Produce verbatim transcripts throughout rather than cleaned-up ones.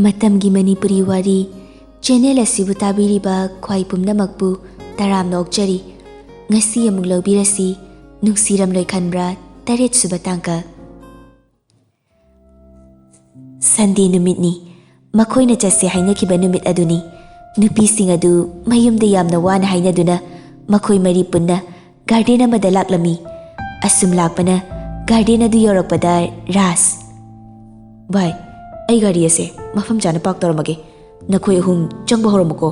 ꯃꯇꯝꯒꯤ ꯃꯅꯤꯄꯨꯔꯤ ꯋꯥꯔꯤ ꯆꯦꯅꯦꯜ ꯑꯁꯤꯕꯨ ꯇꯥꯕꯤꯔꯤꯕ ꯈ꯭ꯋꯥꯏ ꯄꯨꯝꯅꯃꯛꯄꯨ ꯇꯔꯥꯝꯅ ꯑꯣꯛꯆꯔꯤ꯫ ꯉꯁꯤ ꯑꯃꯨꯛ ꯂꯧꯕꯤꯔꯁꯤ, ꯅꯨꯡꯁꯤꯔꯝꯂꯣꯏ ꯈꯟꯕ꯭ꯔꯥ ꯇꯔꯦꯠ ꯁꯨꯕ ꯇꯥꯡꯀꯛ꯫ ꯁꯟꯗꯦ ꯅꯨꯃꯤꯠꯅꯤ꯫ ꯃꯈꯣꯏꯅ ꯆꯠꯁꯦ ꯍꯥꯏꯅꯈꯤꯕ ꯅꯨꯃꯤꯠ ꯑꯗꯨꯅꯤ꯫ ꯅꯨꯄꯤꯁꯤꯡ ꯑꯗꯨ ꯃꯌꯨꯝꯗ ꯌꯥꯝꯅ ꯋꯥꯅ ꯍꯥꯏꯅꯗꯨꯅ ꯃꯈꯣꯏ ꯃꯔꯤ ꯄꯨꯟꯅ ꯒꯥꯔꯗꯦꯟ ꯑꯃꯗ ꯂꯥꯛꯂꯝꯃꯤ꯫ ꯑꯁꯨꯝ ꯂꯥꯛꯄꯅ ꯒꯥꯔꯗꯦꯟ ꯑꯗꯨ ꯌꯧꯔꯛꯄꯗ ꯔꯥꯖ, "ꯚꯥꯏ, ꯑꯩ ꯒꯥꯔꯤ ꯑꯁꯦ ꯃꯐꯝ ꯆꯥꯅ ꯄꯥꯔꯛ ꯇꯧꯔꯝꯃꯒꯦ꯫ ꯅꯈꯣꯏ ꯑꯍꯨꯝ ꯆꯪꯕ ꯍꯧꯔꯝꯃꯨꯀꯣ꯫"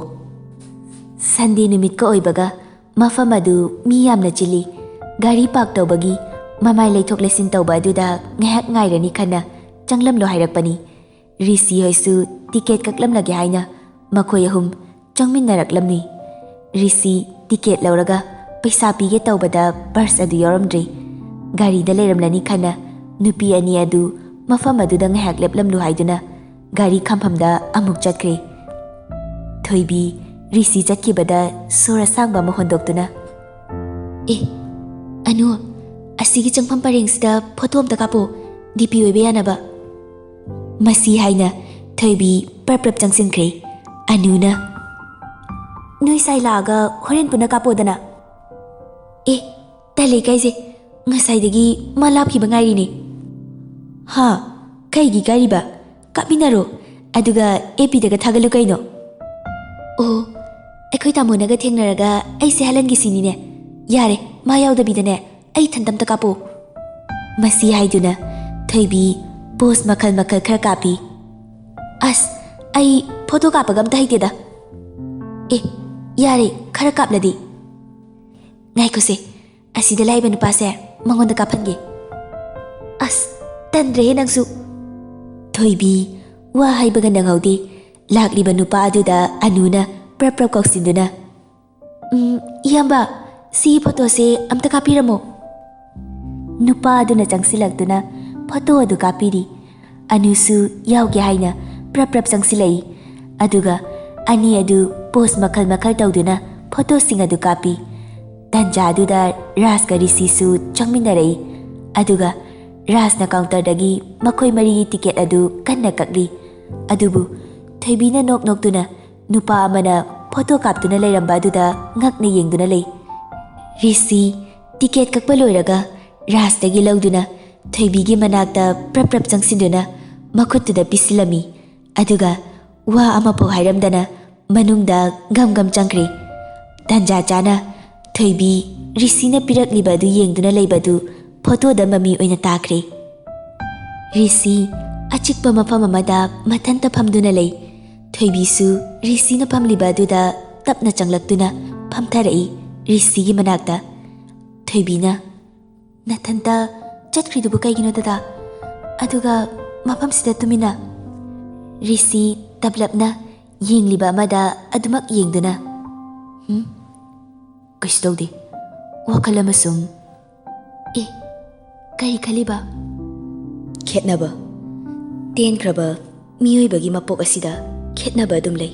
ꯁꯟꯗꯦ ꯅꯨꯃꯤꯠꯀ ꯑꯣꯏꯕꯒ ꯃꯐꯝ ꯑꯗꯨ ꯃꯤ ꯌꯥꯝꯅ ꯆꯤꯜꯂꯤ꯫ ꯒꯥꯔꯤ ꯄꯥꯔꯛ ꯇꯧꯕꯒꯤ, ꯃꯃꯥꯏ ꯂꯩꯊꯣꯛ ꯂꯩꯁꯤꯟ ꯇꯧꯕ ꯑꯗꯨꯗ ꯉꯥꯏꯍꯥꯛ ꯉꯥꯏꯔꯅꯤ ꯈꯟꯅ ꯆꯪꯂꯝꯂꯣ ꯍꯥꯏꯔꯛꯄꯅꯤ꯫ ꯔꯤꯁꯤ ꯍꯣꯏꯁꯨ ꯇꯤꯀꯦꯠ ꯀꯛꯂꯝꯂꯒꯦ ꯍꯥꯏꯅ ꯃꯈꯣꯏ ꯑꯍꯨꯝ ꯆꯪꯃꯤꯟꯅꯔꯛꯂꯝꯃꯤ꯫ ꯔꯤꯁꯤ ꯇꯤꯀꯦꯠ ꯂꯧꯔꯒ ꯄꯩꯁꯥ ꯄꯤꯒꯦ ꯇꯧꯕꯗ ꯄꯔꯁ ꯑꯗꯨ ꯌꯥꯎꯔꯝꯗ꯭ꯔꯦ꯫ ꯒꯥꯔꯤꯗ ꯂꯩꯔꯝꯂꯅꯤ ꯈꯟꯅ ꯅꯨꯄꯤ ꯑꯅꯤ ꯑꯗꯨ ꯃꯐꯝ ꯑꯗꯨꯗ ꯉꯥꯏꯍꯥꯛ ꯂꯦꯞꯂꯝꯂꯨ ꯍꯥꯏꯗꯨꯅ ꯒꯥꯔꯤ ꯈꯝꯐꯝꯗ ꯑꯃꯨꯛ ꯆꯠꯈ꯭ꯔꯦ꯫ ꯊꯣꯏꯕꯤ ꯔꯤꯁꯤ ꯆꯠꯈꯤꯕꯗ ꯁꯣꯔ ꯑꯁꯥꯡꯕ ꯑꯃ ꯍꯣꯟꯗꯣꯛꯇꯨꯅ, "ꯑꯦ, ꯑꯅꯨ, ꯑꯁꯤꯒꯤ ꯆꯪꯐꯝ ꯄꯔꯦꯡꯁꯤꯗ ꯐꯣꯇꯣ ꯑꯝꯇ ꯀꯥꯞꯄꯣ, ꯗꯤ ꯄꯤ ꯑꯣꯏꯕ ꯌꯥꯅꯕ꯫" ꯃꯁꯤ ꯍꯥꯏꯅ ꯊꯣꯏꯕꯤ ꯄ꯭ꯔꯞ ꯄ꯭ꯔꯞ ꯆꯪꯁꯤꯟꯈ꯭ꯔꯦ꯫ ꯑꯅꯨꯅ, "ꯅꯣꯏ ꯁꯥꯏ ꯂꯥꯛꯑꯒ ꯍꯣꯔꯦꯟ ꯄꯨꯟꯅ ꯀꯥꯞꯄꯣꯗꯅ꯫" "ꯑꯦ, ꯇꯜꯂꯦ ꯏꯀꯥꯏꯖꯩ, ꯉꯁꯥꯏꯗꯒꯤ ꯃꯥ ꯂꯥꯞꯈꯤꯕ ꯉꯥꯏꯔꯤꯅꯦ꯫" "ꯍꯥ? ꯀꯩꯒꯤ ꯏꯀꯥꯏꯔꯤꯕ? ꯀꯥꯞꯃꯤꯟꯅꯔꯣ, ꯑꯗꯨꯒ ꯑꯦꯐ ꯕꯤꯗꯒ ꯊꯥꯒꯠꯂꯨ ꯀꯩꯅꯣ꯫" "ꯑꯣ, ꯑꯩꯈꯣꯏ ꯇꯥꯃꯣꯅꯒ ꯊꯦꯡꯅꯔꯒ ꯑꯩꯁꯦ ꯍꯜꯍꯟꯒꯦ ꯁꯤꯅꯤꯅꯦ꯫ ꯌꯥꯔꯦ, ꯃꯥ ꯌꯥꯎꯗꯕꯤꯗꯅꯦ ꯑꯩ ꯏꯊꯟꯇ ꯑꯝꯇ ꯀꯥꯞꯄꯣ꯫" ꯃꯁꯤ ꯍꯥꯏꯗꯨꯅ ꯊꯣꯏꯕꯤ ꯄꯣꯁ ꯃꯈꯜ ꯃꯈꯜ ꯈꯔ ꯀꯥꯞꯄꯤ꯫ "ꯑꯁ, ꯑꯩ ꯐꯣꯇꯣ ꯀꯥꯞꯄꯒ ꯑꯝꯇ ꯍꯩꯇꯦꯗ꯫" "ꯑꯦ, ꯌꯥꯔꯦ, ꯈꯔ ꯀꯥꯞꯂꯗꯤ꯫" "ꯉꯥꯏꯈꯣꯁꯦ, ꯑꯁꯤꯗ ꯂꯥꯛꯏꯕ ꯅꯨꯄꯥꯁꯦ ꯃꯉꯣꯟꯗ ꯀꯥꯞꯍꯟꯒꯦ꯫" "ꯑꯁ, ꯇꯟꯗ꯭ꯔꯦꯍꯦ ꯅꯪꯁꯨ꯫" ꯊꯣꯏꯕꯤ ꯋꯥ ꯍꯥꯏꯕꯒ ꯅꯪꯍꯧꯗꯦ꯫ ꯂꯥꯛꯂꯤꯕ ꯅꯨꯄꯥ ꯑꯗꯨꯗ ꯑꯅꯨꯅ ꯄ꯭ꯔꯞ ꯄ꯭ꯔꯞ ꯀꯧꯁꯤꯟꯗꯨꯅ, "ꯎꯝ, ꯏꯌꯥꯝꯕ, ꯁꯤꯒꯤ ꯐꯣꯇꯣꯁꯦ ꯑꯝꯇ ꯀꯥꯞꯄꯤꯔꯝꯃꯣ꯫" ꯅꯨꯄꯥ ꯑꯗꯨꯅ ꯆꯪꯁꯤꯜꯂꯛꯇꯨꯅ ꯐꯣꯇꯣ ꯑꯗꯨ ꯀꯥꯞꯄꯤꯔꯤ꯫ ꯑꯅꯨꯁꯨ ꯌꯥꯎꯒꯦ ꯍꯥꯏꯅ ꯄ꯭ꯔꯞ ꯄ꯭ꯔꯞ ꯆꯪꯁꯤꯜꯂꯛꯏ꯫ ꯑꯗꯨꯒ ꯑꯅꯤ ꯑꯗꯨ ꯄꯣꯁ ꯃꯈꯜ ꯃꯈꯜ ꯇꯧꯗꯨꯅ ꯐꯣꯇꯣꯁꯤꯡ ꯑꯗꯨ ꯀꯥꯞꯄꯤ꯫ ꯇꯟꯖꯥ ꯑꯗꯨꯗ ꯔꯥꯖꯀ ꯔꯤꯁꯤꯁꯨ ꯆꯪꯃꯤꯟꯅꯔꯛꯏ꯫ ꯑꯗꯨꯒ ꯔꯥꯖꯅ ꯀꯥꯎꯟꯇꯔꯗꯒꯤ ꯃꯈꯣꯏ ꯃꯔꯤꯒꯤ ꯇꯤꯀꯦꯠ ꯑꯗꯨ ꯀꯟꯅ ꯀꯛꯂꯤ꯫ ꯑꯗꯨꯕꯨ ꯊꯣꯏꯕꯤꯅ ꯅꯣꯛ ꯅꯣꯛꯇꯨꯅ ꯅꯨꯄꯥ ꯑꯃꯅ ꯐꯣꯇꯣ ꯀꯥꯞꯇꯨꯅ ꯂꯩꯔꯝꯕ ꯑꯗꯨꯗ ꯉꯛꯅ ꯌꯦꯡꯗꯨꯅ ꯂꯩ꯫ ꯔꯤꯁꯤ ꯇꯤꯀꯦꯠ ꯀꯛꯄ ꯂꯣꯏꯔꯒ ꯔꯥꯖꯇꯒꯤ ꯂꯧꯗꯨꯅ ꯊꯣꯏꯕꯤꯒꯤ ꯃꯅꯥꯛꯇ ꯄ꯭ꯔꯞ ꯄ꯭ꯔꯞ ꯆꯪꯁꯤꯟꯗꯨꯅ ꯃꯈꯨꯠꯇꯨꯗ ꯄꯤꯁꯤꯜꯂꯝꯃꯤ꯫ ꯑꯗꯨꯒ ꯋꯥ ꯑꯃꯐꯥꯎ ꯍꯥꯏꯔꯝꯗꯅ ꯃꯅꯨꯡꯗ ꯒꯝ ꯒꯝ ꯆꯪꯈ꯭ꯔꯦ꯫ ꯇꯟꯖꯥ ꯆꯥꯅ ꯊꯣꯏꯕꯤ ꯔꯤꯁꯤꯅ ꯄꯤꯔꯛꯂꯤꯕ ꯑꯗꯨ ꯌꯦꯡꯗꯨꯅ ꯂꯩꯕ ꯑꯗꯨ ꯐꯣꯇꯣꯗ ꯃꯃꯤ ꯑꯣꯏꯅ ꯇꯥꯈ꯭ꯔꯦ꯫ ꯔꯤꯁꯤ ꯑꯆꯤꯛꯄ ꯃꯐꯝ ꯑꯃꯗ ꯃꯊꯟꯇ ꯐꯝꯗꯨꯅ ꯂꯩ꯫ ꯊꯣꯏꯕꯤꯁꯨ ꯔꯤꯁꯤꯅ ꯐꯝꯂꯤꯕ ꯑꯗꯨꯗ ꯇꯞꯅ ꯆꯪꯂꯛꯇꯨꯅ ꯐꯝꯊꯔꯛꯏ ꯔꯤꯁꯤꯒꯤ ꯃꯅꯥꯛꯇ꯫ ꯊꯣꯏꯕꯤꯅ, "ꯅꯊꯟꯇ ꯆꯠꯈ꯭ꯔꯤꯗꯨꯕꯨ ꯀꯩꯒꯤꯅꯣ ꯗꯗꯥ? ꯑꯗꯨꯒ ꯃꯐꯝꯁꯤꯗ ꯇꯨꯃꯤꯟꯅ?" ꯔꯤꯁꯤ ꯇꯞꯂꯞꯅ ꯌꯦꯡꯂꯤꯕ ꯑꯃꯗ ꯑꯗꯨꯃꯛ ꯌꯦꯡꯗꯨꯅ, "ꯍꯨꯝ? ꯀꯩꯁꯨ ꯇꯧꯗꯦ꯫ ꯋꯥꯈꯜ ꯑꯃ ꯁꯨꯝ..." "ꯑꯦ, ꯀꯔꯤ ꯈꯜꯂꯤꯕ?" "ꯈꯦꯠꯅꯕ꯫ ꯇꯦꯟꯈ꯭ꯔꯕ ꯃꯤꯑꯣꯏꯕꯒꯤ ꯃꯄꯣꯛ ꯑꯁꯤꯗ ꯈꯦꯠꯅꯕ ꯑꯗꯨꯝ ꯂꯩ꯫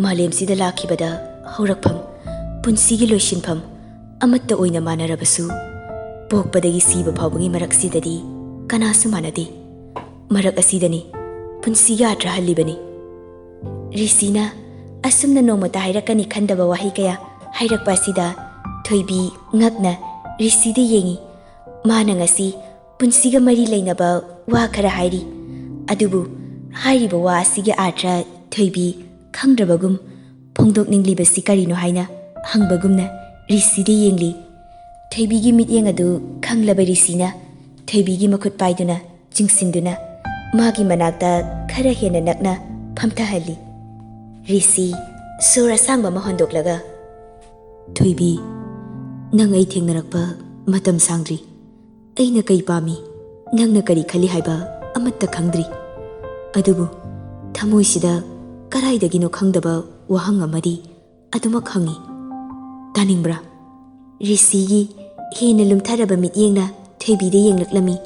ꯃꯥꯂꯦꯝꯁꯤꯗ ꯂꯥꯛꯈꯤꯕꯗ ꯍꯧꯔꯛꯐꯝ, ꯄꯨꯟꯁꯤꯒꯤ ꯂꯣꯏꯁꯤꯟꯐꯝ ꯑꯃꯠꯇ ꯑꯣꯏꯅ ꯃꯥꯟꯅꯔꯕꯁꯨ, ꯄꯣꯛꯄꯗꯒꯤ ꯁꯤꯕ ꯐꯥꯎꯕꯒꯤ ꯃꯔꯛꯁꯤꯗꯗꯤ ꯀꯅꯥꯁꯨ ꯃꯥꯟꯅꯗꯦ꯫ ꯃꯔꯛ ꯑꯁꯤꯗꯅꯤ ꯄꯨꯟꯁꯤꯒꯤ ꯑꯥꯔꯊ ꯍꯜꯂꯤꯕꯅꯤ꯫" ꯔꯤꯁꯤꯅ ꯑꯁꯨꯝꯅ ꯅꯣꯡꯃꯇ ꯍꯥꯏꯔꯛꯀꯅꯤ ꯈꯟꯗꯕ ꯋꯥꯍꯩ ꯀꯌꯥ ꯍꯥꯏꯔꯛꯄ ꯑꯁꯤꯗ ꯊꯣꯏꯕꯤ ꯉꯛꯅ ꯔꯤꯁꯤꯗ ꯌꯦꯡꯉꯤ꯫ ꯃꯥꯅ ꯉꯁꯤ ꯄꯨꯟꯁꯤꯒ ꯃꯔꯤ ꯂꯩꯅꯕ ꯋꯥ ꯈꯔ ꯍꯥꯏꯔꯤ꯫ ꯑꯗꯨꯕꯨ ꯍꯥꯏꯔꯤꯕ ꯋꯥ ꯑꯁꯤꯒꯤ ꯑꯥꯔꯊ ꯊꯣꯏꯕꯤ ꯈꯪꯗ꯭ꯔꯕꯒꯨꯝ, ꯐꯣꯡꯗꯣꯛꯅꯤꯡꯂꯤꯕꯁꯤ ꯀꯔꯤꯅꯣ ꯍꯥꯏꯅ ꯍꯪꯕꯒꯨꯝꯅ ꯔꯤꯁꯤꯗ ꯌꯦꯡꯂꯤ꯫ ꯊꯣꯏꯕꯤꯒꯤ ꯃꯤꯠꯌꯦꯡ ꯑꯗꯨ ꯈꯪꯂꯕ ꯔꯤꯁꯤꯅ ꯊꯣꯏꯕꯤꯒꯤ ꯃꯈꯨꯠ ꯄꯥꯏꯗꯨꯅ ꯆꯤꯡꯁꯤꯟꯗꯨꯅ ꯃꯥꯒꯤ ꯃꯅꯥꯛꯇ ꯈꯔ ꯍꯦꯟꯅ ꯅꯛꯅ ꯐꯝꯊꯍꯜꯂꯤ꯫ ꯔꯤꯁꯤ ꯁꯣꯔ ꯑꯁꯥꯡꯕ ꯑꯃ ꯍꯣꯟꯗꯣꯛꯂꯒ, "ꯊꯣꯏꯕꯤ, ꯅꯪ ꯑꯩ ꯊꯦꯡꯅꯔꯛꯄ ꯃꯇꯝ ꯁꯥꯡꯗ꯭ꯔꯤ꯫ ꯑꯩꯅ ꯀꯩ ꯄꯥꯝꯃꯤ, ꯅꯪꯅ ꯀꯔꯤ ꯈꯜꯂꯤ ꯍꯥꯏꯕ ꯑꯃꯠꯇ ꯈꯪꯗ꯭ꯔꯤ꯫ ꯑꯗꯨꯕꯨ ꯊꯃꯣꯏꯁꯤꯗ ꯀꯗꯥꯏꯗꯒꯤꯅꯣ ꯈꯪꯗꯕ ꯋꯥꯍꯪ ꯑꯃꯗꯤ ꯑꯗꯨꯃꯛ ꯍꯪꯉꯤ꯫ ꯇꯥꯅꯤꯡꯕ꯭ꯔꯥ?" ꯔꯤꯁꯤꯒꯤ ꯍꯦꯟꯅ ꯂꯨꯝꯊꯔꯕ ꯃꯤꯠꯌꯦꯡꯅ ꯊꯣꯏꯕꯤꯗ ꯌꯦꯡꯂꯛꯂꯝꯃꯤ꯫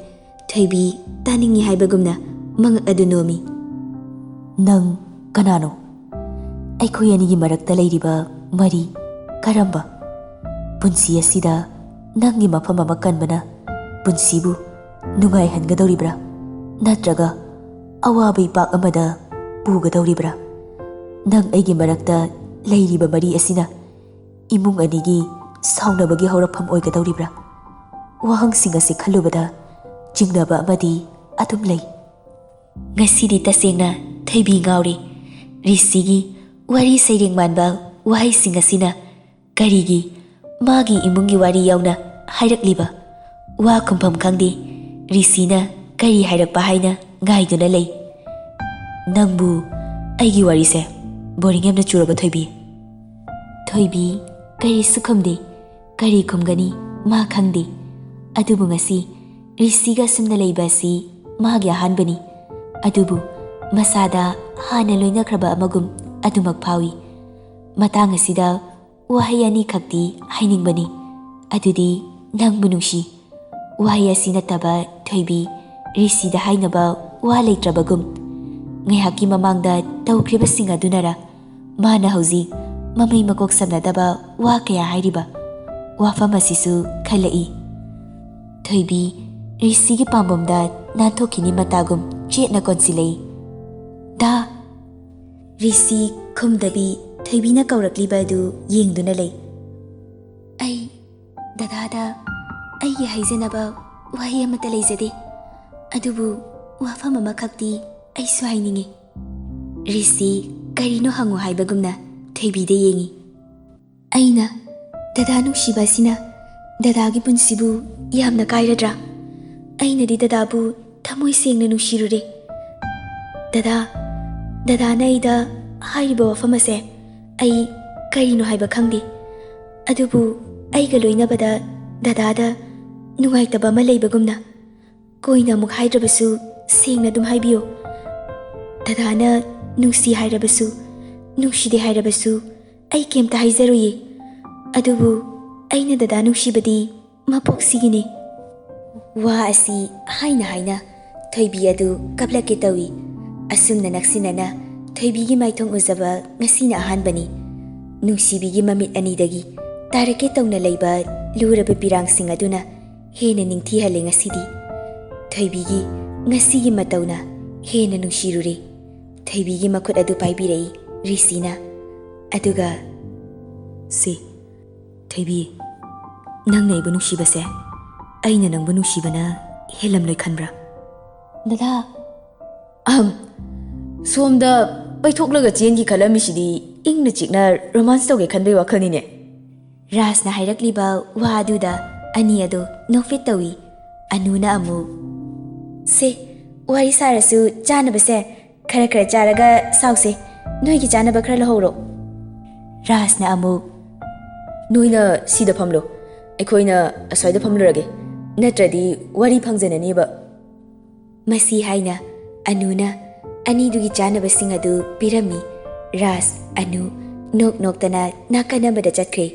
ꯊꯣꯏꯕꯤ ꯇꯥꯅꯤꯡꯉꯤ ꯍꯥꯏꯕꯒꯨꯝꯅ ꯃꯉꯛ ꯑꯗꯨ ꯅꯣꯝꯃꯤ꯫ "ꯅꯪ ꯀꯅꯥꯅꯣ? ꯑꯩꯈꯣꯏ ꯑꯅꯤꯒꯤ ꯃꯔꯛꯇ ꯂꯩꯔꯤꯕ ꯃꯔꯤ ꯀꯔꯝꯕ? ꯄꯨꯟꯁꯤ ꯑꯁꯤꯗ ꯅꯪꯒꯤ ꯃꯐꯝ ꯑꯃ ꯀꯟꯕꯅ ꯄꯨꯟꯁꯤꯕꯨ ꯅꯨꯡꯉꯥꯏꯍꯟꯒꯗꯧꯔꯤꯕ꯭ꯔꯥ? ꯅꯠꯇ꯭ꯔꯒ ꯑꯋꯥꯕ ꯏꯄꯥꯛ ꯑꯃꯗ ꯄꯨꯒꯗꯧꯔꯤꯕ꯭ꯔꯥ? ꯅꯪ ꯑꯩꯒꯤ ꯃꯔꯛꯇ ꯂꯩꯔꯤꯕ ꯃꯔꯤ ꯑꯁꯤꯅ ꯏꯃꯨꯡ ꯑꯅꯤꯒꯤ ꯁꯥꯎꯅꯕꯒꯤ ꯍꯧꯔꯛꯐꯝ ꯑꯣꯏꯒꯗꯧꯔꯤꯕ꯭ꯔꯥ? ꯋꯥꯍꯪꯁꯤꯡ ꯑꯁꯤ ꯈꯜꯂꯨꯕꯗ ꯆꯤꯡꯅꯕ ꯑꯃꯗꯤ ꯑꯗꯨꯝ ꯂꯩ꯫ ꯉꯁꯤꯗꯤ ꯇꯁꯦꯡꯅ ꯊꯣꯏꯕꯤ ꯉꯥꯎꯔꯦ꯫ ꯔꯤꯁꯤꯒꯤ ꯋꯥꯔꯤ ꯁꯩꯔꯦꯡ ꯃꯥꯟꯕ ꯋꯥꯍꯩꯁꯤꯡ ꯑꯁꯤꯅ ꯀꯔꯤꯒꯤ ꯃꯥꯒꯤ ꯏꯃꯨꯡꯒꯤ ꯋꯥꯔꯤ ꯌꯥꯎꯅ ꯍꯥꯏꯔꯛꯂꯤꯕ? ꯋꯥ ꯈꯨꯝꯐꯝ ꯈꯪꯗꯦ꯫ ꯔꯤꯁꯤꯅ ꯀꯔꯤ ꯍꯥꯏꯔꯛꯄ ꯍꯥꯏꯅ ꯉꯥꯏꯗꯨꯅ ꯂꯩ꯫ "ꯅꯪꯕꯨ ꯑꯩꯒꯤ ꯋꯥꯔꯤꯁꯦ ꯕꯣꯔꯤꯡ ꯌꯥꯝꯅ ꯆꯨꯔꯕ, ꯊꯣꯏꯕꯤ?" ꯊꯣꯏꯕꯤ ꯀꯔꯤꯁꯨ ꯈꯨꯝꯗꯦ꯫ ꯀꯔꯤ ꯈꯨꯝꯒꯅꯤ ꯃꯥ ꯈꯪꯗꯦ꯫ ꯑꯗꯨꯕꯨ ꯉꯁꯤ ꯔꯤꯁꯤꯒ ꯑꯁꯨꯝꯅ ꯂꯩꯕ ꯑꯁꯤ ꯃꯥꯒꯤ ꯑꯍꯥꯟꯕꯅꯤ꯫ ꯑꯗꯨꯕꯨ ꯃꯁꯥꯗ ꯍꯥꯟꯅ ꯂꯣꯏꯅꯈ꯭ꯔꯕ ꯑꯃꯒꯨꯝ ꯑꯗꯨꯃꯛ ꯐꯥꯎꯏ꯫ ꯃꯇꯥꯡ ꯑꯁꯤꯗ ꯋꯥꯍꯩ ꯑꯅꯤꯈꯛꯇꯤ ꯍꯥꯏꯅꯤꯡꯕꯅꯤ꯫ ꯑꯗꯨꯗꯤ, "ꯅꯪꯕꯨ ꯅꯨꯡꯁꯤ"꯫ ꯋꯥꯍꯩ ꯑꯁꯤ ꯅꯠꯇꯕ ꯊꯣꯏꯕꯤ ꯔꯤꯁꯤꯗ ꯍꯥꯏꯅꯕ ꯋꯥ ꯂꯩꯇ꯭ꯔꯕꯒꯨꯝ꯫ ꯉꯥꯏꯍꯥꯛꯀꯤ ꯃꯃꯥꯡꯗ ꯇꯧꯈ꯭ꯔꯤꯕꯁꯤꯡ ꯑꯗꯨꯅꯔ ꯃꯥꯅ ꯍꯧꯖꯤꯛ ꯃꯃꯩ ꯃꯀꯣꯛ ꯁꯝꯅꯗꯕ ꯋꯥ ꯀꯌꯥ ꯍꯥꯏꯔꯤꯕ? ꯋꯥꯐꯝ ꯑꯁꯤꯁꯨ ꯈꯜꯂꯛꯏ꯫ ꯊꯣꯏꯕꯤ ꯔꯤꯁꯤꯒꯤ ꯄꯥꯝꯕꯣꯝꯗ ꯅꯥꯟꯊꯣꯛꯈꯤꯅꯤ ꯃꯇꯥꯒꯨꯝ ꯆꯦꯠꯅ ꯀꯣꯟꯁꯤꯜꯂꯛꯏ꯫ "ꯗꯥ!" ꯔꯤꯁꯤ ꯈꯨꯝꯗꯕꯤ ꯊꯣꯏꯕꯤꯅ ꯀꯧꯔꯛꯂꯤꯕ ꯑꯗꯨ ꯌꯦꯡꯗꯨꯅ ꯂꯩ꯫ "ꯑꯩ ꯗꯗꯥꯗ ꯑꯩꯒꯤ ꯍꯥꯏꯖꯅꯕ ꯋꯥꯍꯩ ꯑꯃꯠꯇ ꯂꯩꯖꯗꯦ, ꯑꯗꯨꯕꯨ ꯋꯥꯐꯝ ꯑꯃꯈꯛꯇꯤ ꯑꯩꯁꯨ ꯍꯥꯏꯅꯤꯡꯏ"꯫ ꯔꯤꯁꯤ ꯀꯔꯤꯅꯣ ꯍꯪꯉꯨ ꯍꯥꯏꯕꯒꯨꯝꯅ ꯊꯣꯏꯕꯤꯗ ꯌꯦꯡꯏ꯫ "ꯑꯩꯅ ꯗꯗꯥ ꯅꯨꯡꯁꯤꯕ ꯑꯁꯤꯅ ꯗꯗꯥꯒꯤ ꯄꯨꯟꯁꯤꯕꯨ ꯌꯥꯝꯅ ꯀꯥꯏꯔꯗ꯭ꯔꯥ? ꯑꯩꯅꯗꯤ ꯗꯗꯥꯕꯨ ꯊꯃꯣꯏ ꯁꯦꯡꯅ ꯅꯨꯡꯁꯤꯔꯨꯔꯦ꯫ ꯗꯗꯥ, ꯗꯗꯥꯅ ꯑꯩꯗ ꯍꯥꯏꯔꯤꯕ ꯋꯥꯐꯝ ꯑꯁꯦ ꯑꯩ ꯀꯔꯤꯅꯣ ꯍꯥꯏꯕ ꯈꯪꯗꯦ꯫ ꯑꯗꯨꯕꯨ ꯑꯩꯒ ꯂꯣꯏꯅꯕꯗ ꯗꯗꯥꯗ ꯅꯨꯡꯉꯥꯏꯇꯕ ꯑꯃ ꯂꯩꯕꯒꯨꯝꯅ꯫ ꯀꯣꯏꯅ ꯑꯃꯨꯛ ꯍꯥꯏꯗ꯭ꯔꯕꯁꯨ ꯁꯦꯡꯅ ꯑꯗꯨꯝ ꯍꯥꯏꯕꯤꯌꯨ꯫ ꯗꯗꯥꯅ ꯅꯨꯡꯁꯤ ꯍꯥꯏꯔꯕꯁꯨ, ꯅꯨꯡꯁꯤꯗꯦ ꯍꯥꯏꯔꯕꯁꯨ, ꯑꯩ ꯀꯩꯝꯇ ꯍꯥꯏꯖꯔꯣꯏꯌꯦ꯫ ꯑꯗꯨꯕꯨ ꯑꯩꯅ ꯗꯗꯥ ꯅꯨꯡꯁꯤꯕꯗꯤ ꯃꯄꯣꯛꯁꯤꯒꯤꯅꯤ"꯫ ꯋꯥ ꯑꯁꯤ ꯍꯥꯏꯅ ꯍꯥꯏꯅ ꯊꯣꯏꯕꯤ ꯑꯗꯨ ꯀꯞꯂꯛꯀꯦ ꯇꯧꯏ꯫ ꯑꯁꯨꯝꯅ ꯅꯛꯁꯤꯟꯅꯅ ꯊꯣꯏꯕꯤꯒꯤ ꯃꯥꯏꯊꯣꯡ ꯎꯖꯕ ꯉꯁꯤꯅ ꯑꯍꯥꯟꯕꯅꯤ꯫ ꯅꯨꯡꯁꯤꯕꯤꯒꯤ ꯃꯃꯤꯠ ꯑꯅꯤꯗꯒꯤ ꯇꯥꯔꯛꯀꯦ ꯇꯧꯅ ꯂꯩꯕ ꯂꯨꯔꯕ ꯄꯤꯔꯥꯡꯁꯤꯡ ꯑꯗꯨꯅ ꯍꯦꯟꯅ ꯅꯤꯡꯊꯤꯍꯜꯂꯦ ꯉꯁꯤꯗꯤ꯫ ꯊꯣꯏꯕꯤꯒꯤ ꯉꯁꯤꯒꯤ ꯃꯇꯧꯅ ꯍꯦꯟꯅ ꯅꯨꯡꯁꯤꯔꯨꯔꯦ꯫ ꯊꯣꯏꯕꯤꯒꯤ ꯃꯈꯨꯠ ꯑꯗꯨ ꯄꯥꯏꯕꯤꯔꯛꯏ ꯔꯤꯁꯤꯅ꯫ ꯑꯗꯨꯒ, "ꯁꯤ, ꯊꯣꯏꯕꯤ, ꯅꯪꯅ ꯑꯩꯕꯨ ꯅꯨꯡꯁꯤꯕꯁꯦ ꯑꯩꯅ ꯅꯪꯕꯨ ꯅꯨꯡꯁꯤꯕꯅ ꯍꯦꯜꯂꯝꯂꯣꯏ ꯈꯟꯕ꯭ꯔꯥ?" "ꯗꯗꯥ, ꯑꯍꯝ, ꯁꯣꯝꯗ ꯄꯩꯊꯣꯛꯂꯒ ꯆꯦꯟꯒꯤ ꯈꯜꯂꯝꯃꯤꯁꯤꯗꯤ ꯏꯪꯅ ꯆꯤꯛꯅ ꯔꯣꯃꯥꯟꯁ ꯇꯧꯒꯦ ꯈꯟꯕꯩ ꯋꯥꯈꯜꯅꯤꯅꯦ?" ꯔꯥꯖꯅ ꯍꯥꯏꯔꯛꯂꯤꯕ ꯋꯥ ꯑꯗꯨꯗ ꯑꯅꯤ ꯑꯗꯨ ꯅꯣꯛꯐꯦꯠ ꯇꯧꯏ꯫ ꯑꯅꯨꯅ ꯑꯃꯨꯛ, "ꯁꯦ, ꯋꯥꯔꯤ ꯁꯥꯔꯁꯨ ꯆꯥꯅꯕꯁꯦ ꯈꯔ ꯈꯔ ꯆꯥꯔꯒ ꯁꯥꯎꯁꯦ꯫ ꯅꯣꯏꯒꯤ ꯆꯥꯅꯕ ꯈꯔ ꯂꯧꯍꯧꯔꯣ꯫" ꯔꯥꯖꯅ ꯑꯃꯨꯛ, "ꯅꯣꯏꯅ ꯁꯤꯗ ꯐꯝꯂꯣ, ꯑꯩꯈꯣꯏꯅ ꯑꯁ꯭ꯋꯥꯏꯗ ꯐꯝꯂꯨꯔꯒꯦ, ꯅꯠꯇ꯭ꯔꯗꯤ ꯋꯥꯔꯤ ꯐꯪꯖꯅꯅꯦꯕ꯫" ꯃꯁꯤ ꯍꯥꯏꯅ ꯑꯅꯨꯅ ꯑꯅꯤꯗꯨꯒꯤ ꯆꯥꯅꯕꯁꯤꯡ ꯑꯗꯨ ꯄꯤꯔꯝꯃꯤ꯫ ꯔꯥꯖ, ꯑꯅꯨ ꯅꯣꯛ ꯅꯣꯛꯇꯅ ꯅꯥꯀꯟ ꯑꯃꯗ ꯆꯠꯈ꯭ꯔꯦ꯫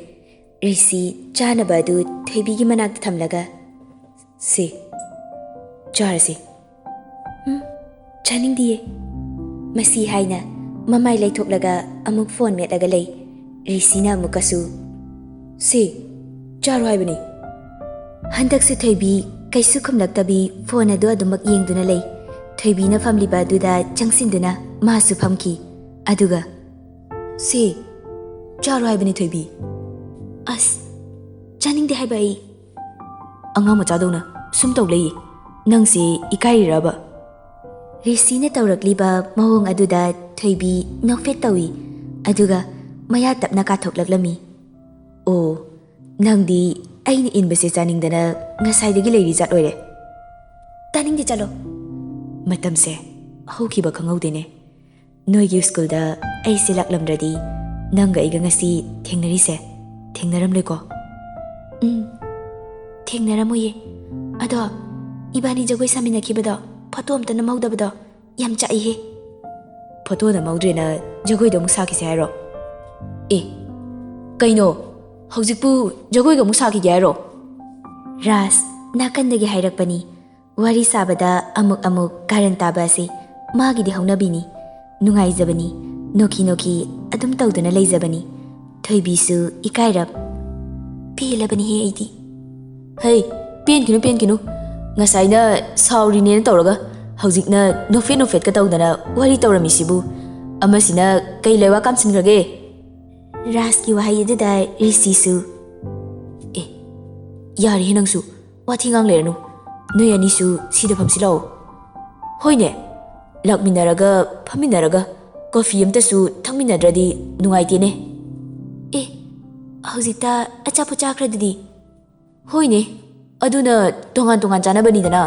ꯔꯤꯁꯤ ꯆꯥꯅꯕ ꯑꯗꯨ ꯊꯣꯏꯕꯤꯒꯤ ꯃꯅꯥꯛꯇ ꯊꯝꯂꯒ, "ꯁꯤ, ꯆꯥꯔꯁꯤ꯫" "ꯎꯝ, ꯆꯥꯅꯤꯡꯗꯤꯌꯦ꯫" ꯃꯁꯤ ꯍꯥꯏꯅ ꯃꯃꯥꯏ ꯂꯩꯊꯣꯛꯂꯒ ꯑꯃꯨꯛ ꯐꯣꯟ ꯃꯦꯠꯂꯒ ꯂꯩ꯫ ꯔꯤꯁꯤꯅ ꯑꯃꯨꯛꯀꯁꯨ, "ꯁꯤ, ꯆꯥꯔꯣ ꯍꯥꯏꯕꯅꯤ꯫" ꯍꯟꯗꯛꯁꯨ ꯊꯣꯏꯕꯤ ꯀꯩꯁꯨ ꯈꯨꯝꯂꯛꯇꯕꯤ ꯐꯣꯟ ꯑꯗꯨ ꯑꯗꯨꯃꯛ ꯌꯦꯡꯗꯨꯅ ꯂꯩ꯫ ꯊꯣꯏꯕꯤꯅ ꯐꯝꯂꯤꯕ ꯑꯗꯨꯗ ꯆꯪꯁꯤꯟꯗꯨꯅ ꯃꯥꯁꯨ ꯐꯝꯈꯤ꯫ ꯑꯗꯨꯒ, "ꯁꯤ, ꯆꯥꯔꯣ ꯍꯥꯏꯕꯅꯤ ꯊꯣꯏꯕꯤ꯫" "ꯑꯁ, ꯆꯥꯅꯤꯡꯗꯦ ꯍꯥꯏꯕ ꯑꯩ꯫" "ꯑꯉꯥꯡ ꯃꯆꯥꯗꯧꯅ ꯁꯨꯝ ꯇꯧ ꯂꯩꯌꯦ, ꯅꯪꯁꯦ ꯏꯀꯥꯏꯔꯤꯔꯕ?" ꯔꯤꯁꯤꯅ ꯇꯧꯔꯛꯂꯤꯕ ꯃꯑꯣꯡ ꯑꯗꯨꯗ ꯊꯣꯏꯕꯤ ꯅꯣꯛꯐꯦꯠ ꯇꯧꯏ꯫ ꯑꯗꯨꯒ ꯃꯌꯥ ꯇꯞꯅ ꯀꯥꯊꯣꯛꯂꯛꯂꯝꯃꯤ꯫ "ꯑꯣ, ꯅꯪꯗꯤ ꯑꯩꯅ ꯏꯟꯕꯁꯦ ꯆꯥꯅꯤꯡꯗꯅ ꯉꯁꯥꯏꯗꯒꯤ ꯂꯩꯔꯤ ꯖꯥꯠ ꯑꯣꯏꯔꯦ꯫" "ꯇꯥꯅꯤꯡꯗꯦ, ꯆꯠꯂꯣ꯫" "ꯃꯇꯝꯁꯦ ꯍꯧꯈꯤꯕ ꯈꯪꯍꯧꯗꯦꯅꯦ꯫ ꯅꯣꯏꯒꯤ ꯁ꯭ꯀꯨꯜꯗ ꯑꯩꯁꯦ ꯂꯥꯛꯂꯝꯗ꯭ꯔꯗꯤ ꯅꯪꯒ ꯑꯩꯒ ꯉꯁꯤ ꯊꯦꯡꯅꯔꯤꯁꯦ ꯊꯦꯡꯅꯔꯝꯂꯣꯏꯀꯣ?" "ꯎꯝ, ꯊꯦꯡꯅꯔꯝꯃꯣꯏꯌꯦ꯫ ꯑꯗꯣ ꯏꯕꯥꯅꯤ ꯖꯒꯣꯏ ꯁꯥꯃꯤꯟꯅꯈꯤꯕꯗꯣ ꯐꯣꯇꯣ ꯑꯝꯇ ꯅꯝꯍꯧꯗꯕꯗꯣ ꯌꯥꯝ ꯆꯥꯛꯏꯍꯦ꯫" "ꯐꯣꯇꯣ ꯅꯝꯍꯧꯗ꯭ꯔꯦꯅ ꯖꯒꯣꯏꯗꯣ ꯑꯃꯨꯛ ꯁꯥꯈꯤꯁꯦ ꯍꯥꯏꯔꯣ?" "ꯑꯦ, ꯀꯩꯅꯣ, ꯍꯧꯖꯤꯛꯄꯨ ꯖꯒꯣꯏꯒ ꯑꯃꯨꯛ ꯁꯥꯈꯤꯒꯦ ꯍꯥꯏꯔꯣ?" ꯔꯥꯖ ꯅꯥꯀꯟꯗꯒꯤ ꯍꯥꯏꯔꯛꯄꯅꯤ꯫ ꯋꯥꯔꯤ ꯁꯥꯕꯗ ꯑꯃꯨꯛ ꯑꯃꯨꯛ ꯀꯥꯔꯟ ꯇꯥꯕ ꯑꯁꯤ ꯃꯥꯒꯤꯗꯤ ꯍꯧꯅꯕꯤꯅꯤ꯫ ꯅꯨꯡꯉꯥꯏꯖꯕꯅꯤ, ꯅꯣꯛꯈꯤ ꯅꯣꯛꯈꯤ ꯑꯗꯨꯝ ꯇꯧꯗꯨꯅ ꯂꯩꯖꯕꯅꯤ꯫ ꯊꯣꯏꯕꯤꯁꯨ ꯏꯀꯥꯏꯔꯞ, "ꯄꯦꯜꯂꯕꯅꯤꯍꯦ ꯑꯩꯗꯤ꯫" "ꯍꯩ, ꯄꯦꯟꯈꯤꯅꯨ, ꯄꯦꯟꯈꯤꯅꯨ꯫ ꯉꯁꯥꯏꯅ ꯁꯥꯎꯔꯤꯅꯦꯅ ꯇꯧꯔꯒ ꯍꯧꯖꯤꯛꯅ ꯅꯣꯛꯐꯦꯠ ꯅꯣꯛꯐꯦꯠꯀ ꯇꯧꯗꯅ ꯋꯥꯔꯤ ꯇꯧꯔꯝꯃꯤꯁꯤꯕꯨ? ꯑꯃꯁꯤꯅ ꯀꯩ ꯂꯩꯋꯥ ꯀꯥꯝꯁꯤꯟꯈ꯭ꯔꯒꯦ? ꯔꯥꯖꯀꯤ ꯋꯥꯍꯩ ꯑꯗꯨꯗ ꯔꯤꯁꯤꯁꯨ, "ꯑꯦ, ꯌꯥꯔꯦꯍꯦ ꯅꯪꯁꯨ, ꯋꯥꯊꯤ ꯉꯥꯡ ꯂꯩꯔꯅꯨ꯫ ꯅꯣꯏ ꯑꯅꯤꯁꯨ ꯁꯤꯗ ꯐꯝꯁꯤ ꯂꯥꯛꯑꯣ꯫ ꯍꯣꯏꯅꯦ, ꯂꯥꯛꯃꯤꯟꯅꯔꯒ ꯐꯝꯃꯤꯟꯅꯔꯒ ꯀꯣꯐꯤ ꯑꯝꯇꯁꯨ ꯊꯛꯃꯤꯟꯅꯗ꯭ꯔꯗꯤ ꯅꯨꯡꯉꯥꯏꯇꯦꯅꯦ꯫" "ꯑꯦ, ꯍꯧꯖꯤꯛꯇ ꯑꯆꯥꯄꯣꯠ ꯆꯥꯈ꯭ꯔꯗꯨꯗꯤ?" "ꯍꯣꯏꯅꯦ, ꯑꯗꯨꯅ ꯇꯣꯉꯥꯟ ꯇꯣꯉꯥꯟ ꯆꯥꯅꯕꯅꯤꯗꯅ꯫"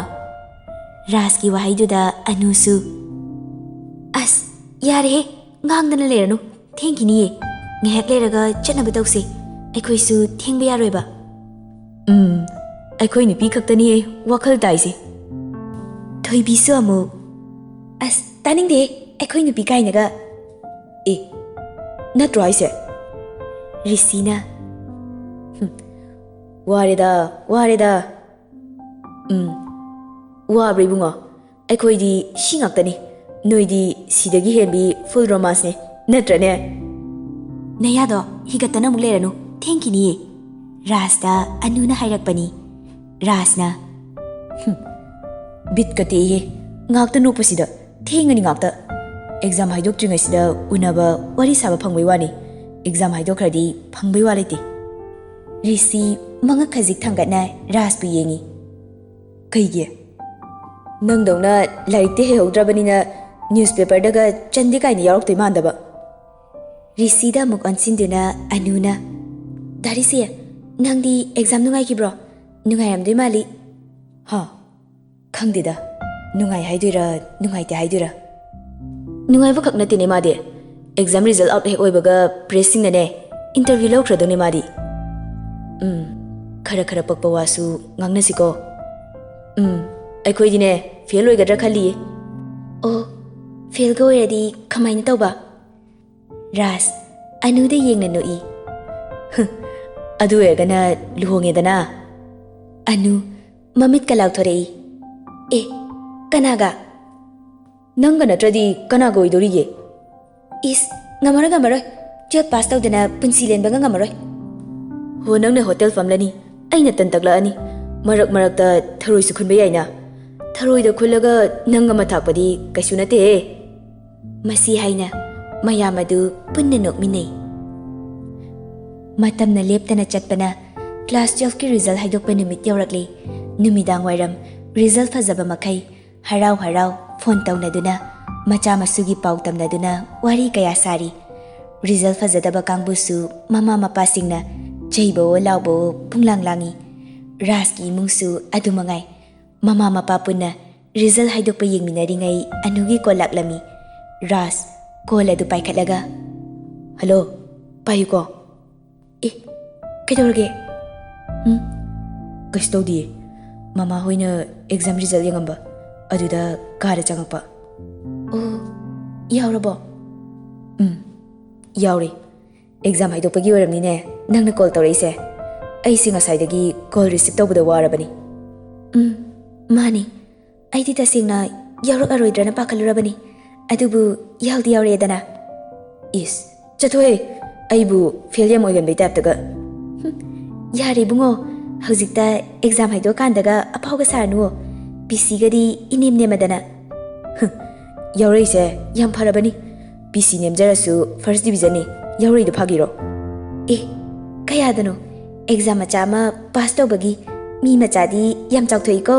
ꯔꯥꯖꯀꯤ ꯋꯥꯍꯩꯗꯨꯗ ꯑꯅꯨꯁꯨ, "ꯑꯁ, ꯌꯥꯔꯦꯍꯦ, ꯉꯥꯡꯗꯅ ꯂꯩꯔꯅꯨ, ꯊꯦꯡꯈꯤꯅꯤꯌꯦ꯫ ꯉꯥꯏꯍꯥꯛ ꯂꯩꯔꯒ ꯆꯠꯅꯕ ꯇꯧꯁꯦ, ꯑꯩꯈꯣꯏꯁꯨ ꯊꯦꯡꯕ ꯌꯥꯔꯣꯏꯕ꯫" "ꯎꯝ, ꯑꯩꯈꯣꯏ ꯅꯨꯄꯤ ꯈꯛꯇꯅꯤꯍꯦ ꯋꯥꯈꯜ ꯇꯥꯏꯁꯦ꯫" ꯊꯣꯏꯕꯤꯁꯨ ꯑꯃꯨꯛ, "ꯑꯁ, ꯇꯥꯅꯤꯡꯗꯦꯍꯦ, ꯑꯩꯈꯣꯏ ꯅꯨꯄꯤ ꯀꯥꯏꯅꯒ꯫" "ꯑꯦ, ꯅꯠꯇ꯭ꯔꯣ ꯍꯥꯏꯁꯦ?" ꯔꯤꯁꯤꯅ, "ꯍꯨꯝ, ꯋꯥꯔꯦꯗ, ꯋꯥꯔꯦꯗ꯫" "ꯎꯝ, ꯋꯥꯕ꯭ꯔꯥ ꯏꯕꯨꯡꯉꯣ? ꯑꯩꯈꯣꯏꯗꯤ ꯁꯤ ꯉꯥꯛꯇꯅꯤ꯫ ꯅꯣꯏꯗꯤ ꯁꯤꯗꯒꯤ ꯍꯦꯟꯕꯤ ꯐꯨꯜ ꯔꯣꯃꯥꯟꯁꯅꯦ, ꯅꯠꯇ꯭ꯔꯅꯦ?" "ꯅꯌꯥꯗꯣ ꯍꯤꯒꯠꯇꯅ ꯑꯃꯨꯛ ꯂꯩꯔꯅꯨ, ꯊꯦꯡꯈꯤꯅꯤꯌꯦ꯫" ꯔꯥꯖꯇ ꯑꯅꯨꯅ ꯍꯥꯏꯔꯛꯄꯅꯤ꯫ ꯔꯥꯖꯅ, "ꯍꯨꯝ, ꯕꯤꯠꯀ ꯇꯦꯛꯏꯍꯦ, ꯉꯥꯛꯇ ꯅꯣꯛꯄꯁꯤꯗ꯫ ꯊꯦꯡꯉꯅꯤ ꯉꯥꯛꯇ꯫ ꯑꯦꯛꯖꯥꯝ ꯍꯥꯏꯗꯣꯛꯇ꯭ꯔꯤꯉꯩꯁꯤꯗ ꯎꯅꯕ, ꯋꯥꯔꯤ ꯁꯥꯕ ꯐꯪꯕꯩ ꯋꯥꯅꯤ꯫ ꯑꯦꯛꯖꯥꯝ ꯍꯥꯏꯗꯣꯛꯈ꯭ꯔꯗꯤ ꯐꯪꯕꯩ ꯋꯥ ꯂꯩꯇꯦ꯫" ꯔꯤꯁꯤ ꯃꯉꯛ ꯈꯖꯤꯛ ꯊꯥꯡꯒꯠꯅ ꯔꯥꯖꯄꯨ ꯌꯦꯡꯉꯤ꯫ "ꯀꯩꯒꯤ? ꯅꯪꯗꯧꯅ ꯂꯥꯏꯔꯤꯛꯇꯤ ꯍꯩꯍꯧꯗ꯭ꯔꯕꯅꯤꯅ ꯅ꯭ꯌꯨꯁꯄꯦꯄꯔꯗꯒ ꯆꯟꯗꯦ ꯀꯥꯏꯅ ꯌꯥꯎꯔꯛꯇꯣꯏ ꯃꯥꯟꯗꯕ꯫" ꯔꯤꯁꯤꯗ ꯑꯃꯨꯛ ꯑꯣꯟꯁꯤꯟꯗꯨꯅ ꯑꯅꯨꯅ, "ꯗꯥ ꯔꯤꯁꯤ, ꯅꯪꯗꯤ ꯑꯦꯛꯖꯥꯝ ꯅꯨꯡꯉꯥꯏꯈꯤꯕ꯭ꯔꯣ? ꯅꯨꯡꯉꯥꯏꯔꯝꯗꯣꯏ ꯃꯥꯜꯂꯤ꯫" "ꯍꯥ? ꯈꯪꯗꯦꯗ, ꯅꯨꯡꯉꯥꯏ ꯍꯥꯏꯗꯣꯏꯔꯥ, ꯅꯨꯡꯉꯥꯏꯇꯦ ꯍꯥꯏꯗꯣꯏꯔꯥ?" "ꯅꯨꯡꯉꯥꯏꯕ ꯈꯛ ꯅꯠꯇꯦꯅꯦ ꯃꯥꯗꯤ꯫ ꯑꯦꯛꯖꯥꯝ ꯔꯤꯖꯜ ꯑꯥꯎꯠ ꯍꯦꯛ ꯑꯣꯏꯕꯒ ꯄ꯭ꯔꯦꯁꯁꯤꯡꯅꯅꯦ ꯏꯟꯇꯔꯚ꯭ꯌꯨ ꯂꯧꯈ꯭ꯔꯗꯧꯅꯦ ꯃꯥꯗꯤ꯫" "ꯎꯝ, ꯈꯔ ꯈꯔ ꯄꯛꯄ ꯋꯥꯁꯨ ꯉꯥꯡꯅꯁꯤꯀꯣ꯫" "ꯎꯝ, ꯑꯩꯈꯣꯏꯗꯤꯅꯦ ꯐꯦꯜ ꯑꯣꯏꯒꯗ꯭ꯔꯥ ꯈꯜꯂꯤꯌꯦ꯫" "ꯑꯣ, ꯐꯦꯜꯒ ꯑꯣꯏꯔꯗꯤ ꯀꯃꯥꯏꯅ ꯇꯧꯕ?" ꯔꯥꯖ, ꯑꯅꯨꯗ ꯌꯦꯡꯅ ꯅꯣꯛꯏ꯫ "ꯍ, ꯑꯗꯨ ꯑꯣꯏꯔꯒꯅ ꯂꯨꯍꯣꯡꯉꯦꯗꯅ꯫" ꯑꯅꯨ, ꯃꯃꯤꯠꯀ ꯂꯥꯎꯊꯣꯔꯛꯏ꯫ "ꯑꯦ, ꯀꯅꯥꯒ?" "ꯅꯪꯒ ꯅꯠꯇ꯭ꯔꯗꯤ ꯀꯅꯥꯒ ꯑꯣꯏꯗꯣꯔꯤꯒꯦ?" "ꯏꯁ, ꯉꯝꯃꯔꯣꯏ, ꯉꯝꯃꯔꯣꯏ꯫ ꯇꯨꯌꯦꯜꯞ ꯄꯥꯁ ꯇꯧꯗꯅ ꯄꯨꯟꯁꯤ ꯂꯦꯟꯕꯒ ꯉꯝꯃꯔꯣꯏ꯫" "ꯍꯣ, ꯅꯪꯅ ꯍꯣꯇꯦꯜ ꯐꯝꯂꯅꯤ, ꯑꯩꯅ ꯇꯟ ꯇꯛꯂꯛꯑꯅꯤ꯫ ꯃꯔꯛ ꯃꯔꯛꯇ ꯊꯔꯣꯏꯁꯨ ꯈꯨꯟꯕ ꯌꯥꯏꯅ꯫ ꯊꯔꯣꯏꯗ ꯈꯨꯜꯂꯒ ꯅꯪ ꯑꯃ ꯊꯥꯛꯄꯗꯤ ꯀꯩꯁꯨ ꯅꯠꯇꯦꯍꯦ꯫ ꯃꯁꯤ ꯍꯥꯏꯅ ꯃꯌꯥꯝ ꯑꯗꯨ ꯄꯨꯟꯅ ꯅꯣꯛꯃꯤꯟꯅꯩ꯫ ꯃꯇꯝꯅ ꯂꯦꯞꯇꯅ ꯆꯠꯄꯅ class twelveꯀꯤ result ꯍꯥꯏꯗꯣꯛꯄ ꯅꯨꯃꯤꯠ ꯌꯧꯔꯛꯂꯤ꯫ ꯅꯨꯃꯤꯗꯥꯡ ꯋꯥꯏꯔꯝ result ꯐꯖꯕ ꯃꯈꯩ ꯍꯔꯥꯎ ꯍꯔꯥꯎ phone ꯇꯧꯅꯗꯨꯅ, ꯃꯆꯥ ꯃꯁꯨꯒꯤ ꯄꯥꯎ ꯇꯝꯅꯗꯨꯅ ꯋꯥꯔꯤ ꯀꯌꯥ ꯁꯥꯔꯤ꯫ Result ꯐꯖꯗꯕ ꯀꯥꯡꯕꯨꯁꯨ ꯃꯃꯥ ꯃꯄꯥꯁꯤꯡꯅ ꯆꯩꯕꯋꯣ ꯂꯥꯎꯕꯋꯣ ꯄꯨꯡꯂꯥꯡ ꯂꯥꯡꯏ꯫ ꯔꯥꯖꯀꯤ ꯏꯃꯨꯡꯁꯨ ꯑꯗꯨ ꯃꯉꯥꯏ꯫ ꯃꯃꯥ ꯃꯄꯥ ꯄꯨꯟꯅ result ꯍꯥꯏꯗꯣꯛꯄ ꯌꯦꯡꯃꯤꯟꯅꯔꯤꯉꯩ ꯑꯅꯨꯒꯤ call ꯂꯥꯛꯂꯝꯃꯤ꯫ ꯔꯥꯖ call ꯑꯗꯨ ꯄꯥꯏꯈꯠꯂꯒ, "Hello, ꯄꯥꯏꯌꯨꯀꯣ꯫" "ꯑꯦ, ꯀꯩꯗꯧꯔꯒꯦ?" "ꯎꯝ, ꯀꯩꯁꯨ ꯇꯧꯗꯤꯌꯦ꯫ ꯃꯃꯥ ꯍꯣꯏꯅ exam result ꯌꯦꯡꯉꯝꯕ, ꯑꯗꯨꯗ ꯀꯥꯗ ꯆꯪꯉꯛꯄ꯫" "ꯑꯣ, ꯌꯥꯎꯔꯕꯣ?" "ꯎꯝ, ꯌꯥꯎꯔꯦ꯫ Exam ꯍꯥꯏꯗꯣꯛꯄꯒꯤ ꯑꯣꯏꯔꯝꯅꯤꯅꯦ ꯅꯪꯅ call ꯇꯧꯔꯛꯏꯁꯦ꯫ ꯑꯩꯁꯦ ꯉꯁꯥꯏꯗꯒꯤ call receive ꯇꯧꯕꯗ ꯋꯥꯔꯕꯅꯤ꯫" "ꯎꯝ, ꯃꯥꯅꯤ꯫ ꯑꯩꯗꯤ ꯇꯁꯦꯡꯅ ꯌꯥꯎꯔꯛꯑꯔꯣꯏꯗ꯭ꯔꯅ ꯄꯥꯈꯠꯂꯨꯔꯕꯅꯤ꯫ ꯑꯗꯨꯕꯨ ꯌꯥꯎꯗꯤ ꯌꯥꯎꯔꯛꯑꯦꯗꯅ꯫" "ꯏꯁ, ꯆꯠꯊꯣꯛꯍꯦ꯫ ꯑꯩꯕꯨ fail ꯌꯥꯝ ꯑꯣꯏꯒꯟꯕꯩ typeꯇꯒ꯫" "ꯍꯨꯝ, ꯌꯥꯔꯦ ꯏꯕꯨꯡꯉꯣ, ꯍꯧꯖꯤꯛꯇ exam ꯍꯥꯏꯗꯣꯛꯑꯀꯥꯟꯗꯒ ꯑꯐꯥꯎꯒ ꯁꯥꯔꯅꯨꯋꯣ꯫ ꯄꯤꯁꯤꯒꯗꯤ ꯏꯅꯦꯝ ꯅꯦꯝꯃꯗꯅ꯫" "ꯍꯨꯝ, ꯌꯥꯎꯔꯛꯏꯁꯦ ꯌꯥꯝ ꯐꯔꯕꯅꯤ꯫ ꯄꯤꯁꯤ ꯅꯦꯝꯖꯔꯁꯨ first divisionꯅꯤ꯫ ꯌꯥꯎꯔꯛꯏꯗꯣ ꯐꯥꯒꯤꯔꯣ?" "ꯑꯦ, ꯀꯌꯥꯗꯅꯣ? Exam ꯃꯆꯥ ꯑꯃ pass ꯇꯧꯕꯒꯤ꯫ ꯃꯤ ꯃꯆꯥꯗꯤ ꯌꯥꯝ ꯆꯥꯎꯊꯣꯛꯏꯀꯣ꯫"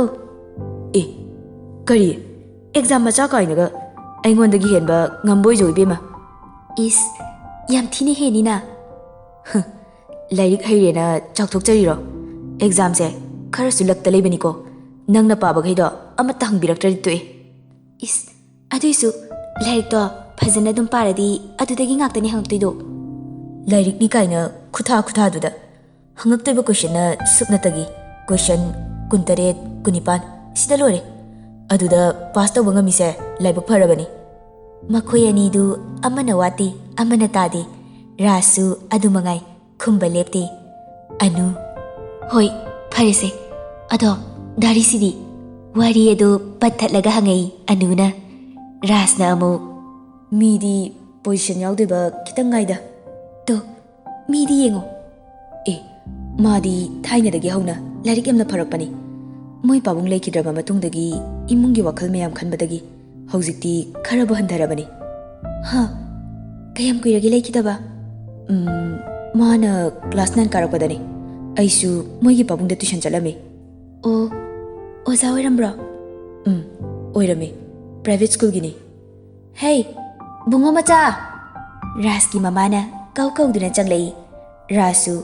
"ꯑꯦ, ꯀꯔꯤ? Exam ꯃꯆꯥ ꯀꯥꯏꯅꯒ? ꯑꯩꯉꯣꯟꯗꯒꯤ ꯍꯦꯟꯕ ꯉꯝꯕꯣꯏꯖꯧ ꯏꯕꯦꯝꯃ꯫" "ꯏꯁ, ꯌꯥꯝ ꯊꯤꯅ ꯍꯦꯟꯅꯤꯅ꯫" "ꯍ, ꯂꯥꯏꯔꯤꯛ ꯍꯩꯔꯦꯅ ꯆꯥꯎꯊꯣꯛꯆꯔꯤꯔꯣ? Examꯁꯦ ꯈꯔꯁꯨ luckꯇ ꯂꯩꯕꯅꯤꯀꯣ꯫ ꯅꯪꯅ ꯄꯥꯕꯈꯩꯗꯣ ꯑꯃꯠꯇ ꯍꯪꯕꯤꯔꯛꯇ꯭ꯔꯗꯤ ꯇꯣꯛꯑꯦ꯫" "ꯏꯁ, ꯑꯗꯨꯏꯁꯨ ꯂꯥꯏꯔꯤꯛꯇꯣ ꯐꯖꯅ ꯑꯗꯨꯝ ꯄꯥꯔꯗꯤ ꯑꯗꯨꯗꯒꯤ ꯉꯥꯛꯇꯅꯦ ꯍꯪꯉꯛꯇꯣꯏꯗꯣ꯫" "ꯂꯥꯏꯔꯤꯛꯅꯤ ꯀꯥꯏꯅ ꯈꯨꯊꯥ ꯈꯨꯊꯥꯗꯨꯗ꯫ ꯍꯪꯉꯛꯇꯣꯏꯕ questionꯅ ꯁꯨꯞꯅꯇꯒꯤ꯫ Question ꯀꯨꯟꯇꯔꯦꯠ, ꯀꯨꯟꯅꯤꯄꯥꯟ, ꯁꯤꯗ ꯂꯣꯏꯔꯦ꯫ ꯑꯗꯨꯗ pass ꯇꯧꯕ ꯉꯝꯃꯤꯁꯦ ꯂꯥꯏꯕꯛ ꯐꯔꯕꯅꯤ꯫" ꯃꯈꯣꯏ ꯑꯅꯤꯗꯨ ꯑꯃꯅ ꯋꯥꯠꯇꯦ, ꯑꯃꯅ ꯇꯥꯗꯦ꯫ ꯔꯥꯖꯁꯨ ꯑꯗꯨ ꯃꯉꯥꯏ, ꯈꯨꯝꯕ ꯂꯦꯞꯇꯦ꯫ "ꯑꯅꯨ꯫" "ꯍꯣꯏ, ꯐꯔꯦꯁꯦ꯫ ꯑꯗꯣ ꯗꯥꯔꯤꯁꯤꯗꯤ?" ꯋꯥꯔꯤ ꯑꯗꯨ ꯄꯠꯊꯠꯂꯒ ꯍꯪꯉꯛꯏ ꯑꯅꯨꯅ꯫ ꯔꯥꯖꯅ ꯑꯃꯨꯛ, "ꯃꯤꯗꯤ position ꯌꯥꯎꯗꯣꯏꯕ ꯈꯤꯇꯪ ꯉꯥꯏꯗ꯫" "ꯇꯣ, ꯃꯤꯗꯤ ꯌꯦꯡꯉꯣ꯫" "ꯑꯦ, ꯃꯥꯗꯤ ꯊꯥꯏꯅꯗꯒꯤ ꯍꯧꯅ ꯂꯥꯏꯔꯤꯛ ꯌꯥꯝꯅ ꯐꯔꯛꯄꯅꯤ꯫ ꯃꯣꯏ ꯄꯥꯕꯨꯡ ꯂꯩꯈꯤꯗ꯭ꯔꯕ ꯃꯇꯨꯡꯗꯒꯤ ꯏꯃꯨꯡꯒꯤ ꯋꯥꯈꯜ ꯃꯌꯥꯝ ꯈꯟꯕꯗꯒꯤ ꯍꯧꯖꯤꯛꯇꯤ ꯈꯔꯕꯨ ꯍꯟꯊꯔꯕꯅꯤ꯫ ꯍꯥ? ꯀꯌꯥꯝ ꯀꯨꯏꯔꯒꯦ ꯂꯩꯈꯤꯗꯕ? ꯎꯝ, ꯃꯥꯅ class nine ꯀꯥꯔꯛꯄꯗꯅꯤ꯫ ꯑꯩꯁꯨ ꯃꯣꯏꯒꯤ ꯄꯥꯕꯨꯡꯗ tuition ꯆꯠꯂꯝꯃꯤ꯫ ꯑꯣ, ꯑꯣꯖꯥ ꯑꯣꯏꯔꯝꯕ꯭ꯔꯣ? ꯎꯝ, ꯑꯣꯏꯔꯝꯃꯤ꯫ Private schoolꯒꯤꯅꯤ꯫ "ꯍꯦ, ꯕꯨꯡꯉꯣ ꯃꯆꯥ!" ꯔꯥꯖꯀꯤ ꯃꯃꯥꯅ ꯀꯧ ꯀꯧꯗꯨꯅ ꯆꯪꯂꯛꯏ꯫ ꯔꯥꯖꯁꯨ,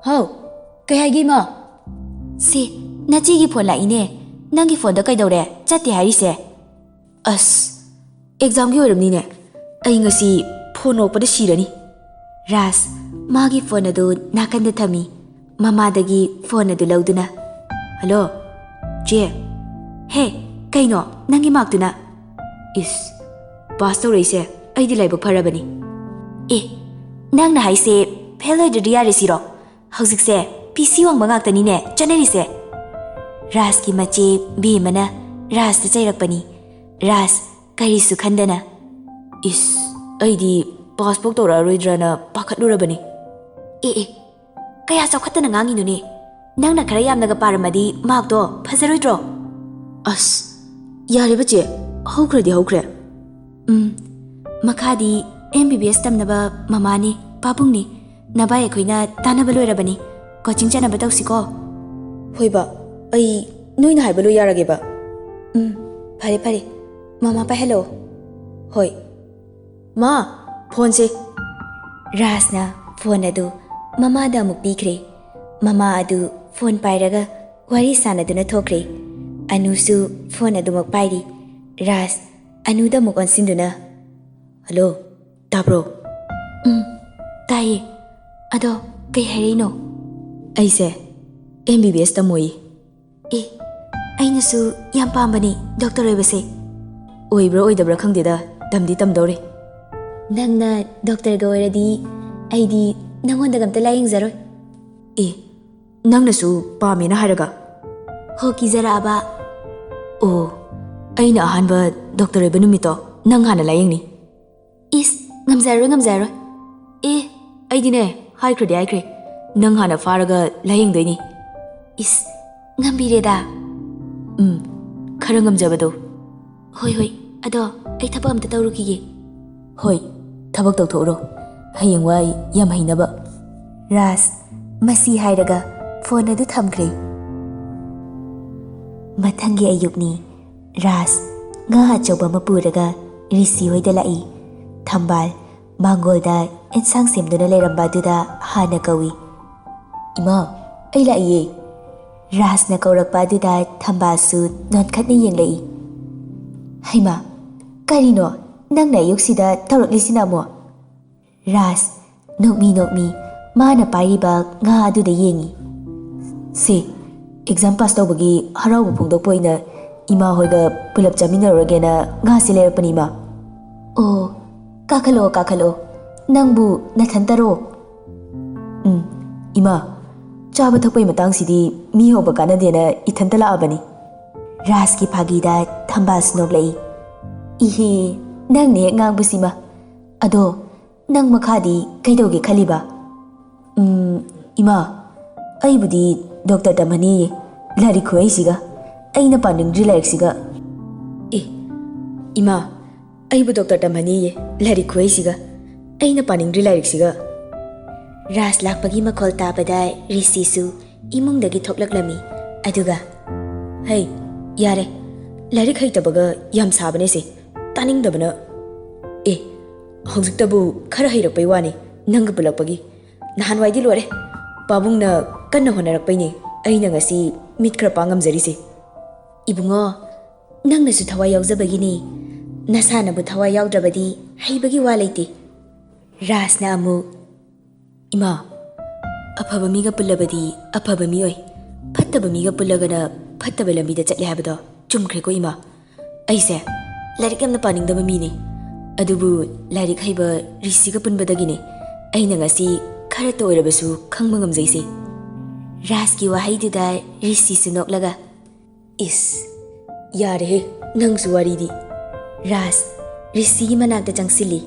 "ꯍꯥꯎ, ꯀꯩ ꯍꯥꯏꯒꯦ, ꯏꯃꯥ?" "ꯁꯦ, ꯅꯆꯦꯒꯤ phone ꯂꯥꯛꯏꯅꯦ꯫ ꯅꯪꯒꯤ phoneꯗ ꯀꯩꯗꯧꯔꯦ? ꯆꯠꯇꯦ ꯍꯥꯏꯔꯤꯁꯦ?" "ꯑꯁ, examꯒꯤ ꯑꯣꯏꯔꯝꯅꯤꯅꯦ꯫ ꯑꯩ ꯉꯁꯤ phone ꯅꯣꯛꯄꯗ ꯁꯤꯔꯅꯤ꯫" ꯔꯥꯖ ꯃꯥꯒꯤ phone ꯑꯗꯨ ꯅꯥꯀꯟꯗ ꯊꯝꯃꯤ꯫ ꯃꯃꯥꯗꯒꯤ phone ꯑꯗꯨ ꯂꯧꯗꯨꯅ, "ꯍꯜꯂꯣ, ꯆꯦ꯫ ꯍꯦ, ꯀꯩꯅꯣ ꯅꯪꯒꯤ markꯇꯨꯅ?" "ꯏꯁ, pass ꯇꯧꯔꯛꯏꯁꯦ ꯑꯩꯗꯤ ꯂꯥꯏꯕꯛ ꯐꯔꯕꯅꯤ꯫" "ꯑꯦ, ꯅꯪꯅ ꯍꯥꯏꯁꯦ fail ꯑꯣꯏꯗ꯭ꯔꯗꯤ ꯌꯥꯔꯦ ꯁꯤꯔꯣ? ꯍꯧꯖꯤꯛꯁꯦ ꯄꯤ ꯁꯤ ꯋꯥꯡꯕ ꯉꯥꯛꯇꯅꯤꯅꯦ ꯆꯠꯅꯔꯤꯁꯦ꯫" ꯔꯥꯖꯀꯤ ꯃꯆꯦ ꯕꯦꯝꯃꯅ ꯔꯥꯖꯇ ꯆꯩꯔꯛꯄꯅꯤ꯫ ꯔꯥꯖ ꯀꯔꯤꯁꯨ ꯈꯟꯗꯅ, "ꯏꯁ, ꯑꯩꯗꯤ pass ꯐꯥꯎ ꯇꯧꯔꯛꯑꯔꯣꯏꯗ꯭ꯔꯅ ꯄꯥꯈꯠꯂꯨꯔꯕꯅꯤ꯫" "ꯑꯦ ꯑꯦ, ꯀꯌꯥ ꯆꯥꯎꯈꯠꯇꯅ ꯉꯥꯡꯉꯤꯅꯣꯅꯦ? ꯅꯪꯅ ꯈꯔ ꯌꯥꯝꯅꯒ ꯄꯥꯔꯝꯃꯗꯤ markꯇꯣ ꯐꯖꯔꯣꯏꯗ꯭ꯔꯣ?" "ꯑꯁ, ꯌꯥꯔꯦꯕ ꯆꯦ, ꯍꯧꯈ꯭ꯔꯗꯤ ꯍꯧꯈ꯭ꯔꯦ꯫" "ꯎꯝ, ꯃꯈꯥꯗꯤ M B B S ꯇꯝꯅꯕ ꯃꯃꯥꯅꯦ, ꯄꯥꯕꯨꯡꯅꯦ, ꯅꯚꯥꯏ ꯑꯩꯈꯣꯏꯅ ꯇꯥꯟꯅꯕ ꯂꯣꯏꯔꯕꯅꯤ꯫ Coaching ꯆꯠꯅꯕ ꯇꯧꯁꯤꯀꯣ꯫" "ꯍꯣꯏ ꯕꯥ, ꯑꯩ ꯅꯣꯏꯅ ꯍꯥꯏꯕ ꯂꯣꯏ ꯌꯥꯔꯒꯦꯕ꯫" "ꯎꯝ, ꯐꯔꯦ ꯐꯔꯦ, ꯃꯃꯥ ꯄꯥꯏꯍꯜꯂꯛꯑꯣ꯫" "ꯍꯣꯏ꯫ ꯃꯥ, phoneꯁꯦ꯫" ꯔꯥꯖꯅ phone ꯑꯗꯨ ꯃꯃꯥꯗ ꯑꯃꯨꯛ ꯄꯤꯈ꯭ꯔꯦ꯫ ꯃꯃꯥ ꯑꯗꯨ phone ꯄꯥꯏꯔꯒ ꯋꯥꯔꯤ ꯁꯥꯟꯅꯗꯨꯅ ꯊꯣꯛꯈ꯭ꯔꯦ꯫ ꯑꯅꯨꯁꯨ phone ꯑꯗꯨꯃꯛ ꯄꯥꯏꯔꯤ꯫ ꯔꯥꯖ ꯑꯅꯨꯗ ꯑꯃꯨꯛ ꯑꯣꯟꯁꯤꯟꯗꯨꯅ, "ꯍꯜꯂꯣ, ꯇꯥꯕ꯭ꯔꯣ?" "ꯎꯝ, ꯇꯥꯏꯌꯦ꯫ ꯑꯗꯣ ꯀꯩ ꯍꯥꯏꯔꯛꯏꯅꯣ?" "ꯑꯩꯁꯦ M B B S ꯇꯝꯃꯣꯏꯌꯦ꯫" "ꯑꯦ, ꯑꯩꯅꯁꯨ ꯌꯥꯝ ꯄꯥꯝꯕꯅꯤ doctor ꯑꯣꯏꯕꯁꯦ꯫" "ꯑꯣꯏꯕ꯭ꯔꯥ ꯑꯣꯏꯗꯕ꯭ꯔꯥ ꯈꯪꯗꯦꯗ, ꯇꯝꯗꯤ ꯇꯝꯗꯧꯔꯦ꯫" "ꯅꯪꯅ doctorꯒ ꯑꯣꯏꯔꯗꯤ ꯑꯩꯗꯤ ꯅꯪꯉꯣꯟꯗꯒ ꯑꯝꯇ ꯂꯥꯏꯌꯦꯡꯖꯔꯣꯏ꯫" "ꯑꯦ, ꯅꯪꯅꯁꯨ ꯄꯥꯝꯃꯦꯅ ꯍꯥꯏꯔꯒ?" "ꯍꯣ, ꯀꯤꯖꯔꯛꯑꯕ?" "ꯑꯣ, ꯑꯩꯅ ꯑꯍꯥꯟꯕ doctor ꯑꯣꯏꯕ ꯅꯨꯃꯤꯠꯇꯣ ꯅꯪ ꯍꯥꯟꯅ ꯂꯥꯏꯌꯦꯡꯅꯤ꯫" "ꯏꯁ, ꯉꯝꯖꯔꯔꯣꯏ, ꯉꯝꯖꯔꯔꯣꯏ꯫" "ꯑꯦ, ꯑꯩꯗꯤꯅꯦ, ꯍꯥꯏꯈ꯭ꯔꯗꯤ ꯍꯥꯏꯈ꯭ꯔꯦ, ꯅꯪ ꯍꯥꯟꯅ ꯐꯥꯔꯒ ꯂꯥꯏꯌꯦꯡꯗꯣꯏꯅꯤ꯫" "ꯏꯁ, ꯉꯝꯕꯤꯔꯦꯗ꯫ ꯎꯝ, ꯈꯔ ꯉꯝꯖꯕꯗꯣ꯫ ꯍꯣꯏ, ꯍꯣꯏ꯫ ꯑꯗꯣ ꯑꯩ ꯊꯕꯛ ꯑꯝꯇ ꯇꯧꯔꯨꯈꯤꯒꯦ꯫ ꯍꯣꯏ, ꯊꯕꯛ ꯇꯧꯊꯣꯛꯎꯔꯣ꯫ ꯍꯌꯦꯡꯋꯥꯏ ꯌꯥꯝ ꯍꯩꯅꯕ꯫ ꯔꯥꯖ, ꯃꯁꯤ ꯍꯥꯏꯔꯒ ꯐꯣꯟ ꯑꯗꯨ ꯊꯝꯈ꯭ꯔꯦ꯫ ꯃꯊꯪꯒꯤ ꯑꯌꯨꯛꯅꯤ꯫ ꯔꯥꯖ ꯉꯥ ꯑꯆꯧꯕ ꯑꯃ ꯄꯨꯔꯒ ꯔꯤꯁꯤ ꯍꯣꯏꯗ ꯂꯥꯛꯏ꯫ ꯊꯝꯕꯥꯜ ꯃꯥꯡꯒꯣꯜꯗ ꯑꯦꯟꯁꯥꯡ ꯁꯦꯝꯗꯨꯅ ꯂꯩꯔꯝꯕ ꯑꯗꯨꯗ ꯍꯥꯟꯅ ꯀꯧꯏ꯫ "ꯏꯃꯥ, ꯑꯩ ꯂꯥꯛꯏꯌꯦ!" ꯔꯥꯖꯅ ꯀꯧꯔꯛꯄ ꯑꯗꯨꯗ ꯊꯝꯕꯥꯜꯁꯨ ꯅꯣꯟꯈꯠꯅ ꯌꯦꯡꯂꯛꯏ꯫ "ꯍꯩꯃꯥ, ꯀꯔꯤꯅꯣ ꯅꯪꯅ ꯑꯌꯨꯛꯁꯤꯗ ꯇꯧꯔꯛꯂꯤꯁꯤꯅ ꯑꯃꯨꯛ?" ꯔꯥꯖ ꯅꯣꯛꯃꯤ ꯅꯣꯛꯃꯤ ꯃꯥꯅ ꯄꯥꯏꯔꯤꯕ ꯉꯥ ꯑꯗꯨꯗ ꯌꯦꯡꯏ꯫ "ꯁꯦ, ꯑꯦꯛꯖꯥꯝ ꯄꯥꯁ ꯇꯧꯕꯒꯤ ꯍꯔꯥꯎꯕ ꯐꯣꯡꯗꯣꯛꯄ ꯑꯣꯏꯅ ꯏꯃꯥ ꯍꯣꯏꯒ ꯄꯨꯂꯞ ꯆꯥꯃꯤꯟꯅꯔꯨꯔꯒꯦꯅ ꯉꯥꯁꯦ ꯂꯩꯔꯛꯄꯅꯤ, ꯏꯃꯥ꯫" "ꯑꯣ, ꯀꯥꯈꯠꯂꯛꯑꯣ, ꯀꯥꯈꯠꯂꯛꯑꯣ꯫ ꯅꯪꯕꯨ ꯅꯊꯟꯇꯔꯣ?" "ꯎꯝ, ꯏꯃꯥ, ꯆꯥꯕ ꯊꯛꯄꯒꯤ ꯃꯇꯥꯡꯁꯤꯗꯤ ꯃꯤ ꯍꯧꯕ ꯀꯥꯟꯅꯗꯦꯅ ꯏꯊꯟꯇ ꯂꯥꯛꯑꯕꯅꯤ꯫" ꯔꯥꯖꯀꯤ ꯐꯥꯒꯤꯗ ꯊꯝꯕꯥꯜꯁꯨ ꯅꯣꯛꯂꯛꯏ꯫ "ꯏꯍꯦ, ꯅꯪꯅ ꯍꯦꯛ ꯉꯥꯡꯕꯁꯤꯃ꯫ ꯑꯗꯣ ꯅꯪ ꯃꯈꯥꯗꯤ ꯀꯩꯗꯧꯒꯦ ꯈꯜꯂꯤꯕ?" "ꯎꯝ, ꯏꯃꯥ, ꯑꯩꯕꯨꯗꯤ ꯗꯣꯛꯇꯔ ꯇꯝꯍꯟꯅꯤꯡꯏ꯫ ꯂꯥꯏꯔꯤꯛ ꯈꯨꯍꯩꯁꯤꯒ, ꯑꯩꯅ ꯄꯥꯅꯤꯡꯗ꯭ꯔꯤ ꯂꯥꯏꯔꯤꯛꯁꯤꯒ꯫" "ꯑꯦ, ꯏꯃꯥ, ꯑꯩꯕꯨ ꯗꯣꯛꯇꯔ ꯇꯝꯍꯟꯅꯤꯡꯏ, ꯂꯥꯏꯔꯤꯛ ꯈꯨꯍꯩꯁꯤꯒ, ꯑꯩꯅ ꯄꯥꯅꯤꯡꯗ꯭ꯔꯤ ꯂꯥꯏꯔꯤꯛꯁꯤꯒ꯫" ꯔꯥꯖ ꯂꯥꯛꯄꯒꯤ ꯃꯈꯣꯜ ꯇꯥꯕꯗ ꯔꯤꯁꯤꯁꯨ ꯏꯃꯨꯡꯗꯒꯤ ꯊꯣꯛꯂꯛꯂꯝꯃꯤ꯫ ꯑꯗꯨꯒ, "ꯍꯩ, ꯌꯥꯔꯦ, ꯂꯥꯏꯔꯤꯛ ꯍꯩꯇꯕꯒ ꯌꯥꯝ ꯁꯥꯕꯅꯦ ꯁꯦ, ꯇꯥꯅꯤꯡꯗꯕꯅ꯫ ꯑꯦ, ꯍꯧꯖꯤꯛꯇꯕꯨ ꯈꯔ ꯍꯩꯔꯛꯄꯩ ꯋꯥꯅꯤ, ꯅꯪꯒ ꯄꯨꯜꯂꯛꯄꯒꯤ꯫ ꯅꯍꯥꯟꯋꯥꯏꯗꯤ ꯂꯣꯏꯔꯦ, ꯄꯥꯕꯨꯡꯅ ꯀꯟꯅ ꯍꯣꯠꯅꯔꯛꯄꯩꯅꯦ ꯑꯩꯅ ꯉꯁꯤ ꯃꯤꯠ ꯈꯔ ꯄꯥꯡ ꯉꯝꯖꯔꯤꯁꯦ꯫" "ꯏꯕꯨꯡꯉꯣ, ꯅꯪꯅꯁꯨ ꯊꯋꯥꯏ ꯌꯥꯎꯖꯕꯒꯤꯅꯤ꯫ ꯅꯁꯥꯅꯕꯨ ꯊꯋꯥꯏ ꯌꯥꯎꯗ꯭ꯔꯕꯗꯤ ꯍꯩꯕꯒꯤ ꯋꯥ ꯂꯩꯇꯦ꯫" ꯔꯥꯖꯅ ꯑꯃꯨꯛ, "ꯏꯃꯥ, ꯑꯐꯕ ꯃꯤꯒ ꯄꯨꯜꯂꯕꯗꯤ ꯑꯐꯕ ꯃꯤ ꯑꯣꯏ, ꯐꯠꯇꯕ ꯃꯤꯒ ꯄꯨꯜꯂꯒꯅ ꯐꯠꯇꯕ ꯂꯝꯕꯤꯗ ꯆꯠꯂꯦ ꯍꯥꯏꯕꯗꯣ ꯆꯨꯝꯈ꯭ꯔꯦꯀꯣ, ꯏꯃꯥ꯫ ꯑꯩꯁꯦ ꯂꯥꯏꯔꯤꯛ ꯌꯥꯝꯅ ꯄꯥꯅꯤꯡꯗꯕ ꯃꯤꯅꯤ, ꯑꯗꯨꯕꯨ ꯂꯥꯏꯔꯤꯛ ꯍꯩꯕ ꯔꯤꯁꯤꯒ ꯄꯨꯟꯕꯗꯒꯤꯅꯦ ꯑꯩꯅ ꯉꯁꯤ ꯈꯔꯇ ꯑꯣꯏꯔꯕꯁꯨ ꯈꯪꯕ ꯉꯝꯖꯩꯁꯦ꯫" ꯔꯥꯖꯀꯤ ꯋꯥꯍꯩꯗꯨꯗ ꯔꯤꯁꯤꯁꯨ ꯅꯣꯛꯂꯒ, "ꯏꯁ, ꯌꯥꯔꯦꯍꯦ, ꯅꯪꯁꯨ ꯋꯥꯔꯤꯗꯤ꯫" ꯔꯥꯖ ꯔꯤꯁꯤꯒꯤ ꯃꯅꯥꯛꯇ ꯆꯪꯁꯤꯜꯂꯤ꯫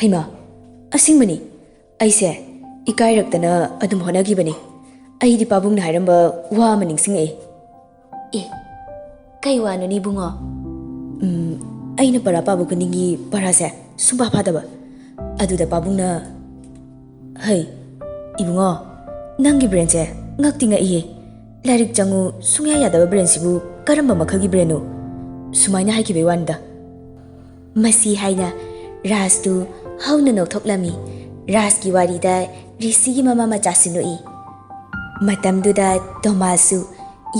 "ꯍꯩꯃꯥ, ꯑꯁꯦꯡꯕꯅꯤ, ꯑꯩꯁꯦ ꯏꯀꯥꯏꯔꯛꯇꯅ ꯑꯗꯨꯝ ꯍꯣꯠꯅꯈꯤꯕꯅꯤ꯫ ꯑꯩꯗꯤ ꯄꯥꯕꯨꯡꯅ ꯍꯥꯏꯔꯝꯕ ꯋꯥ ꯑꯃ ꯅꯤꯡꯁꯤꯡꯉꯛꯑꯦ꯫" "ꯑꯦ, ꯀꯩ ꯋꯥꯅꯣꯅꯦ ꯏꯕꯨꯡꯉꯣ? ꯎꯝ, ꯑꯩꯅ ꯄꯔꯥ ꯄꯥꯕ ꯈꯨꯗꯤꯡꯒꯤ ꯄꯔꯥꯁꯦ ꯁꯨꯡꯐꯥ ꯐꯥꯗꯕ꯫ ꯑꯗꯨꯗ ꯄꯥꯕꯨꯡꯅ, "ꯍꯩ, ꯏꯕꯨꯡꯉꯣ, ꯅꯪꯒꯤ ꯕ꯭ꯔꯦꯟꯁꯦ ꯉꯛꯇꯤ ꯉꯛꯏꯍꯦ꯫ ꯂꯥꯏꯔꯤꯛ ꯆꯪꯉꯨ ꯁꯨꯡꯌꯥ ꯌꯥꯗꯕ ꯕ꯭ꯔꯦꯟꯁꯤꯕꯨ ꯀꯔꯝꯕ ꯃꯈꯜꯒꯤ ꯕ꯭ꯔꯦꯟꯅꯣ?" ꯁꯨꯃꯥꯏꯅ ꯍꯥꯏꯈꯤꯕꯩ ꯋꯥꯅꯤꯗ꯫ ꯃꯁꯤ ꯍꯥꯏꯅ ꯔꯥꯖꯇꯨ ꯍꯧꯅ ꯅꯣꯛꯊꯣꯛꯂꯝꯃꯤ꯫ ꯔꯥꯖꯀꯤ ꯋꯥꯔꯤꯗ ꯔꯤꯁꯤꯒꯤ ꯃꯃꯥ ꯃꯆꯥꯁꯨ ꯅꯣꯛꯏ꯫ ꯃꯇꯝꯗꯨꯗ ꯇꯣꯃꯥꯁꯁꯨ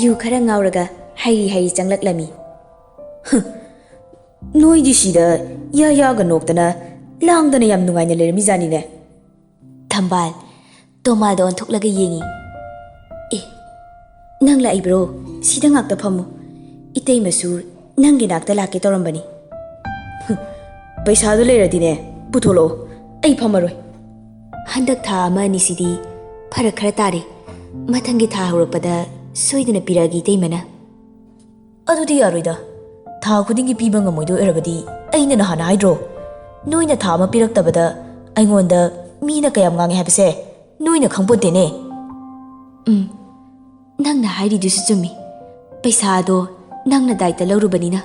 ꯌꯨ ꯈꯔ ꯉꯥꯎꯔꯒ ꯍꯩꯔꯤ ꯍꯩꯔꯤ ꯆꯪꯂꯛꯂꯝꯃꯤ꯫ "ꯍꯨꯝ, ꯅꯣꯏꯗꯤ ꯁꯤꯗ ꯌꯥ ꯌꯥꯒ ꯅꯣꯛꯇꯅ ꯂꯥꯡꯗꯅ ꯌꯥꯝ ꯅꯨꯡꯉꯥꯏꯅ ꯂꯩꯔꯝꯃꯤꯖꯥꯠꯅꯤꯅꯦ꯫" ꯊꯝꯕꯥꯜ, ꯇꯣꯃꯥꯗ ꯑꯣꯟꯊꯣꯛꯂꯒ ꯌꯦꯡꯉꯤ꯫ "ꯑꯦ, ꯅꯪ ꯂꯥꯛꯏꯕ꯭ꯔꯣ? ꯁꯤꯗ ꯉꯥꯛꯇ ꯐꯝꯃꯨ꯫ ꯏꯇꯩꯃꯁꯨ ꯅꯪꯒꯤ ꯅꯥꯛꯇ ꯂꯥꯛꯀꯦ ꯇꯧꯔꯝꯕꯅꯤ꯫" "ꯍꯨꯝ, ꯄꯩꯁꯥꯗꯨ ꯂꯩꯔꯗꯤꯅꯦ, ꯄꯨꯊꯣꯛꯂꯛꯑꯣ, ꯑꯩ ꯐꯝꯃꯔꯣꯏ꯫" "ꯍꯟꯗꯛ ꯊꯥ ꯑꯃ ꯑꯅꯤꯁꯤꯗꯤ ꯐꯔꯛ ꯈꯔ ꯇꯥꯔꯦ꯫ ꯃꯊꯪꯒꯤ ꯊꯥ ꯍꯧꯔꯛꯄꯗ ꯁꯣꯏꯗꯅ ꯄꯤꯔꯛꯑꯒꯦ ꯏꯇꯩꯃꯅ꯫" "ꯑꯗꯨꯗꯤ ꯌꯥꯔꯣꯏꯗ꯫ ꯊꯥ ꯈꯨꯗꯤꯡꯒꯤ ꯄꯤꯕ ꯉꯝꯃꯣꯏꯗꯣꯏ ꯑꯣꯏꯔꯕꯗꯤ ꯑꯩꯅ ꯅꯍꯥꯟ ꯍꯥꯏꯗ꯭ꯔꯣ? ꯅꯣꯏꯅ ꯊꯥ ꯑꯃ ꯄꯤꯔꯛꯇꯕꯗ ꯑꯩꯉꯣꯟꯗ ꯃꯤꯅ ꯀꯌꯥꯝ ꯉꯥꯡꯉꯦ ꯍꯥꯏꯕꯁꯦ ꯅꯣꯏꯅ ꯈꯪꯄꯣꯟꯇꯦꯅꯦ꯫" "ꯎꯝ, ꯅꯪꯅ ꯍꯥꯏꯔꯤꯗꯨꯁꯨ ꯆꯨꯝꯃꯤ꯫ ꯄꯩꯁꯥꯗꯣ ꯅꯪꯅ ꯗꯥꯏꯇ ꯂꯧꯔꯨꯕꯅꯤꯅ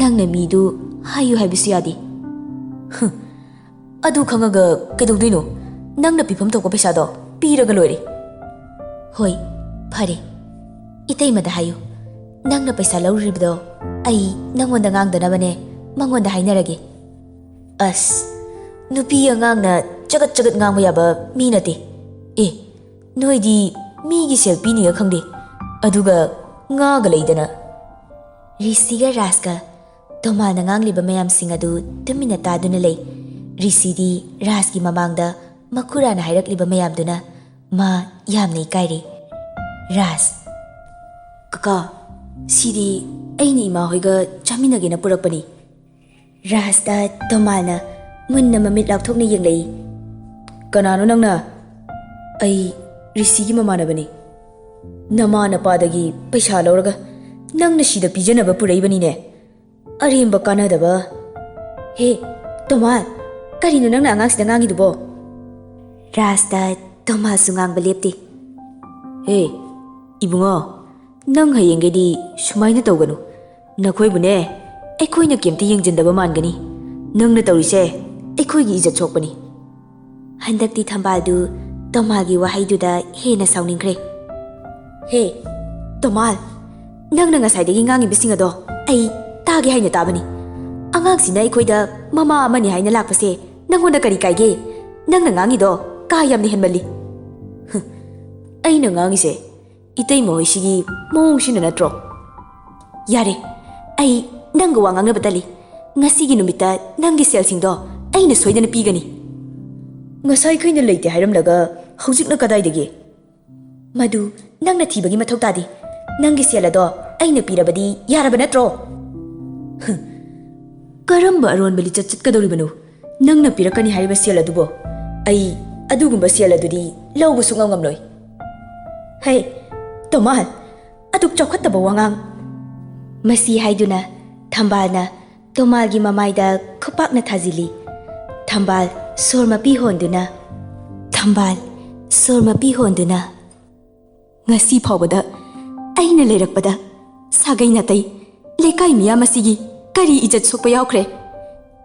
ꯅꯪꯅ ꯃꯤꯗꯨ ꯍꯥꯏꯌꯨ ꯍꯥꯏꯕꯁꯨ ꯌꯥꯗꯦ꯫" "ꯍꯨꯝ, ꯑꯗꯨ ꯈꯪꯉꯒ ꯀꯩꯗꯧꯗꯣꯏꯅꯣ? ꯅꯪꯅ ꯄꯤꯐꯝ ꯊꯣꯛꯄ ꯄꯩꯁꯥꯗꯣ ꯄꯤꯔꯒ ꯂꯣꯏꯔꯦ꯫" "ꯍꯣꯏ, ꯐꯔꯦ꯫ ꯏꯇꯩꯃꯗ ꯍꯥꯏꯌꯨ, ꯅꯪꯅ ꯄꯩꯁꯥ ꯂꯧꯔꯨꯔꯤꯕꯗꯣ ꯑꯩ ꯅꯪꯉꯣꯟꯗ ꯉꯥꯡꯗꯅꯕꯅꯦ, ꯃꯉꯣꯟꯗ ꯍꯥꯏꯅꯔꯒꯦ꯫" "ꯑꯁ, ꯅꯨꯄꯤ ꯑꯉꯥꯡꯅ ꯆꯒꯠ ꯆꯒꯠ ꯉꯥꯡꯕ ꯌꯥꯕ ꯃꯤ ꯅꯠꯇꯦ꯫ ꯑꯦ, ꯅꯣꯏꯗꯤ ꯃꯤꯒꯤ ꯁꯦꯜ ꯄꯤꯅꯤꯒ ꯈꯪꯗꯦ, ꯑꯗꯨꯒ ꯉꯥꯒ ꯂꯩꯗꯅ꯫" ꯔꯤꯁꯤꯒ ꯔꯥꯖꯀ ꯇꯣꯃꯥꯅ ꯉꯥꯡꯂꯤꯕ ꯃꯌꯥꯝꯁꯤꯡ ꯑꯗꯨ ꯇꯨꯃꯤꯟꯅ ꯇꯥꯗꯨꯅ ꯂꯩ꯫ ꯔꯤꯁꯤꯗꯤ ꯔꯥꯖꯀꯤ ꯃꯃꯥꯡꯗ ꯃꯈꯨꯔꯥꯅ ꯍꯥꯏꯔꯛꯂꯤꯕ ꯃꯌꯥꯝꯗꯨꯅ ꯃꯥ ꯌꯥꯝꯅ ꯏꯀꯥꯏꯔꯦ꯫ ꯔꯥꯖ, "ꯀꯀꯥ, ꯁꯤꯗꯤ ꯑꯩꯅ ꯏꯃꯥ ꯍꯣꯏꯒ ꯆꯥꯃꯤꯟꯅꯒꯦꯅ ꯄꯨꯔꯛꯄꯅꯤ꯫" ꯔꯥꯖꯇ ꯇꯣꯃꯥꯅ ꯃꯨꯟꯅ ꯃꯃꯤꯠ ꯂꯥꯎꯊꯣꯛꯅ ꯌꯦꯡꯂꯛꯏ꯫ "ꯀꯅꯥꯅꯣ ꯅꯪꯅ?" "ꯑꯩ ꯔꯤꯁꯤꯒꯤ ꯃꯃꯥꯟꯅꯕꯅꯤ꯫" "ꯅꯃꯥ ꯅꯄꯥꯗꯒꯤ ꯄꯩꯁꯥ ꯂꯧꯔꯒ ꯅꯪꯅ ꯁꯤꯗ ꯄꯤꯖꯅꯕ ꯄꯨꯔꯛꯏꯕꯅꯤꯅꯦ꯫ ꯑꯔꯦꯝꯕ ꯀꯥꯟꯅꯗꯕ꯫" "ꯍꯦ, ꯇꯣꯃꯥ, ꯀꯔꯤꯅꯣ ꯅꯪꯅ ꯑꯉꯥꯡꯁꯤꯗ ꯉꯥꯡꯉꯤꯗꯨꯕꯣ?" ꯔꯥꯖꯇ ꯇꯣꯃꯥꯁꯨ ꯉꯥꯡꯕ ꯂꯦꯞꯇꯦ꯫ "ꯍꯦ, ꯏꯕꯨꯡꯉꯣ, ꯅꯪ ꯍꯌꯦꯡꯒꯩꯗꯤ ꯁꯨꯃꯥꯏꯅ ꯇꯧꯒꯅꯨ꯫ ꯅꯈꯣꯏꯕꯨꯅꯦ, ꯑꯩꯈꯣꯏꯅ ꯀꯩꯝꯇ ꯌꯦꯡꯖꯤꯟꯗꯕ ꯃꯥꯟꯒꯅꯤ꯫ ꯅꯪꯅ ꯇꯧꯔꯤꯁꯦ ꯑꯩꯈꯣꯏꯒꯤ ꯏꯖꯠ ꯁꯣꯛꯄꯅꯤ꯫ ꯍꯟꯗꯛꯇꯤ ꯊꯝꯕꯥꯜꯗꯨ ꯇꯣꯃꯥꯜꯒꯤ ꯋꯥꯍꯩꯗꯨꯗ ꯍꯦꯟꯅ ꯁꯥꯎꯅꯤꯡꯈ꯭ꯔꯦ꯫ "ꯍꯦ, ꯇꯣꯃꯥꯜ, ꯅꯪꯅ ꯉꯁꯥꯏꯗꯒꯤ ꯉꯥꯡꯉꯤꯕꯁꯤꯡ ꯑꯗꯣ ꯑꯩ ꯇꯥꯒꯦ ꯍꯥꯏꯅ ꯇꯥꯕꯅꯤ꯫ ꯑꯉꯥꯡꯁꯤꯅ ꯑꯩꯈꯣꯏꯗ ꯃꯃꯥ ꯑꯃꯅꯤ ꯍꯥꯏꯅ ꯂꯥꯛꯄꯁꯦ ꯅꯪꯉꯣꯟꯗ ꯀꯔꯤ ꯀꯥꯏꯒꯦ? ꯅꯪꯅ ꯉꯥꯡꯉꯤꯗꯣ ꯀꯥ ꯌꯥꯝꯅ ꯍꯦꯟꯃꯜꯂꯤ꯫" "ꯍ, ꯑꯩꯅ ꯉꯥꯡꯉꯤꯁꯦ ꯏꯇꯩꯃ ꯍꯣꯏꯁꯤꯒꯤ ꯃꯑꯣꯡꯁꯤꯅ ꯅꯠꯇ꯭ꯔꯣ?" "ꯌꯥꯔꯦ, ꯑꯩ ꯅꯪꯒ ꯋꯥ ꯉꯥꯡꯅꯕ ꯇꯜꯂꯤ꯫ ꯉꯁꯤꯒꯤ ꯅꯨꯃꯤꯠꯇ ꯅꯪꯒꯤ ꯁꯦꯜꯁꯤꯡꯗꯣ ꯑꯩꯅ ꯁꯣꯏꯗꯅ ꯄꯤꯒꯅꯤ꯫" "ꯉꯁꯥꯏꯈꯩꯅ ꯂꯩꯇꯦ ꯍꯥꯏꯔꯝꯂꯒ ꯍꯧꯖꯤꯛꯅ ꯀꯗꯥꯏꯗꯒꯤ?" "ꯃꯗꯨ ꯅꯪꯅ ꯊꯤꯕꯒꯤ ꯃꯊꯧ ꯇꯥꯗꯦ꯫ ꯅꯪꯒꯤ ꯁꯦꯜ ꯑꯗꯣ ꯑꯩꯅ ꯄꯤꯔꯕꯗꯤ ꯌꯥꯔꯕ ꯅꯠꯇ꯭ꯔꯣ?" "ꯍ, ꯀꯔꯝꯕ ꯑꯔꯣꯟꯕ ꯂꯤꯆꯠ ꯆꯠꯀꯗꯧꯔꯤꯕꯅꯣ? ꯅꯪꯅ ꯄꯤꯔꯛꯀꯅꯤ ꯍꯥꯏꯔꯤꯕ ꯁꯦꯜ ꯑꯗꯨꯕꯨ? ꯑꯩ ꯑꯗꯨꯒꯨꯝꯕ ꯁꯦꯜ ꯑꯗꯨꯗꯤ ꯂꯧꯕ ꯁꯨꯡꯉꯝ ꯉꯝꯂꯣꯏ꯫" "ꯍꯦ, ꯇꯣꯃꯥꯜ, ꯑꯗꯨꯛ ꯆꯥꯎꯈꯠꯇꯕ ꯋꯥꯉꯥꯡ!" ꯃꯁꯤ ꯍꯥꯏꯗꯨꯅ ꯊꯝꯕꯥꯜꯅ ꯇꯣꯃꯥꯜꯒꯤ ꯃꯃꯥꯏꯗ ꯈꯨꯄꯥꯛꯅ ꯊꯥꯖꯤꯜꯂꯤ꯫ ꯊꯝꯕꯥꯜ ꯁꯣꯔ ꯃꯄꯤ ꯍꯣꯟꯗꯨꯅ, ꯊꯝꯕꯥꯜ ꯁꯣꯔ ꯃꯄꯤ ꯍꯣꯟꯗꯨꯅ, "ꯉꯁꯤ ꯐꯥꯎꯕꯗ ꯑꯩꯅ ꯂꯩꯔꯛꯄꯗ ꯁꯥꯒꯩ ꯅꯥꯇꯩ, ꯂꯩꯀꯥꯏ ꯃꯤꯌꯥꯝ ꯑꯁꯤꯒꯤ ꯀꯔꯤ ꯏꯖꯠ ꯁꯣꯛꯄ ꯌꯥꯎꯈ꯭ꯔꯦ?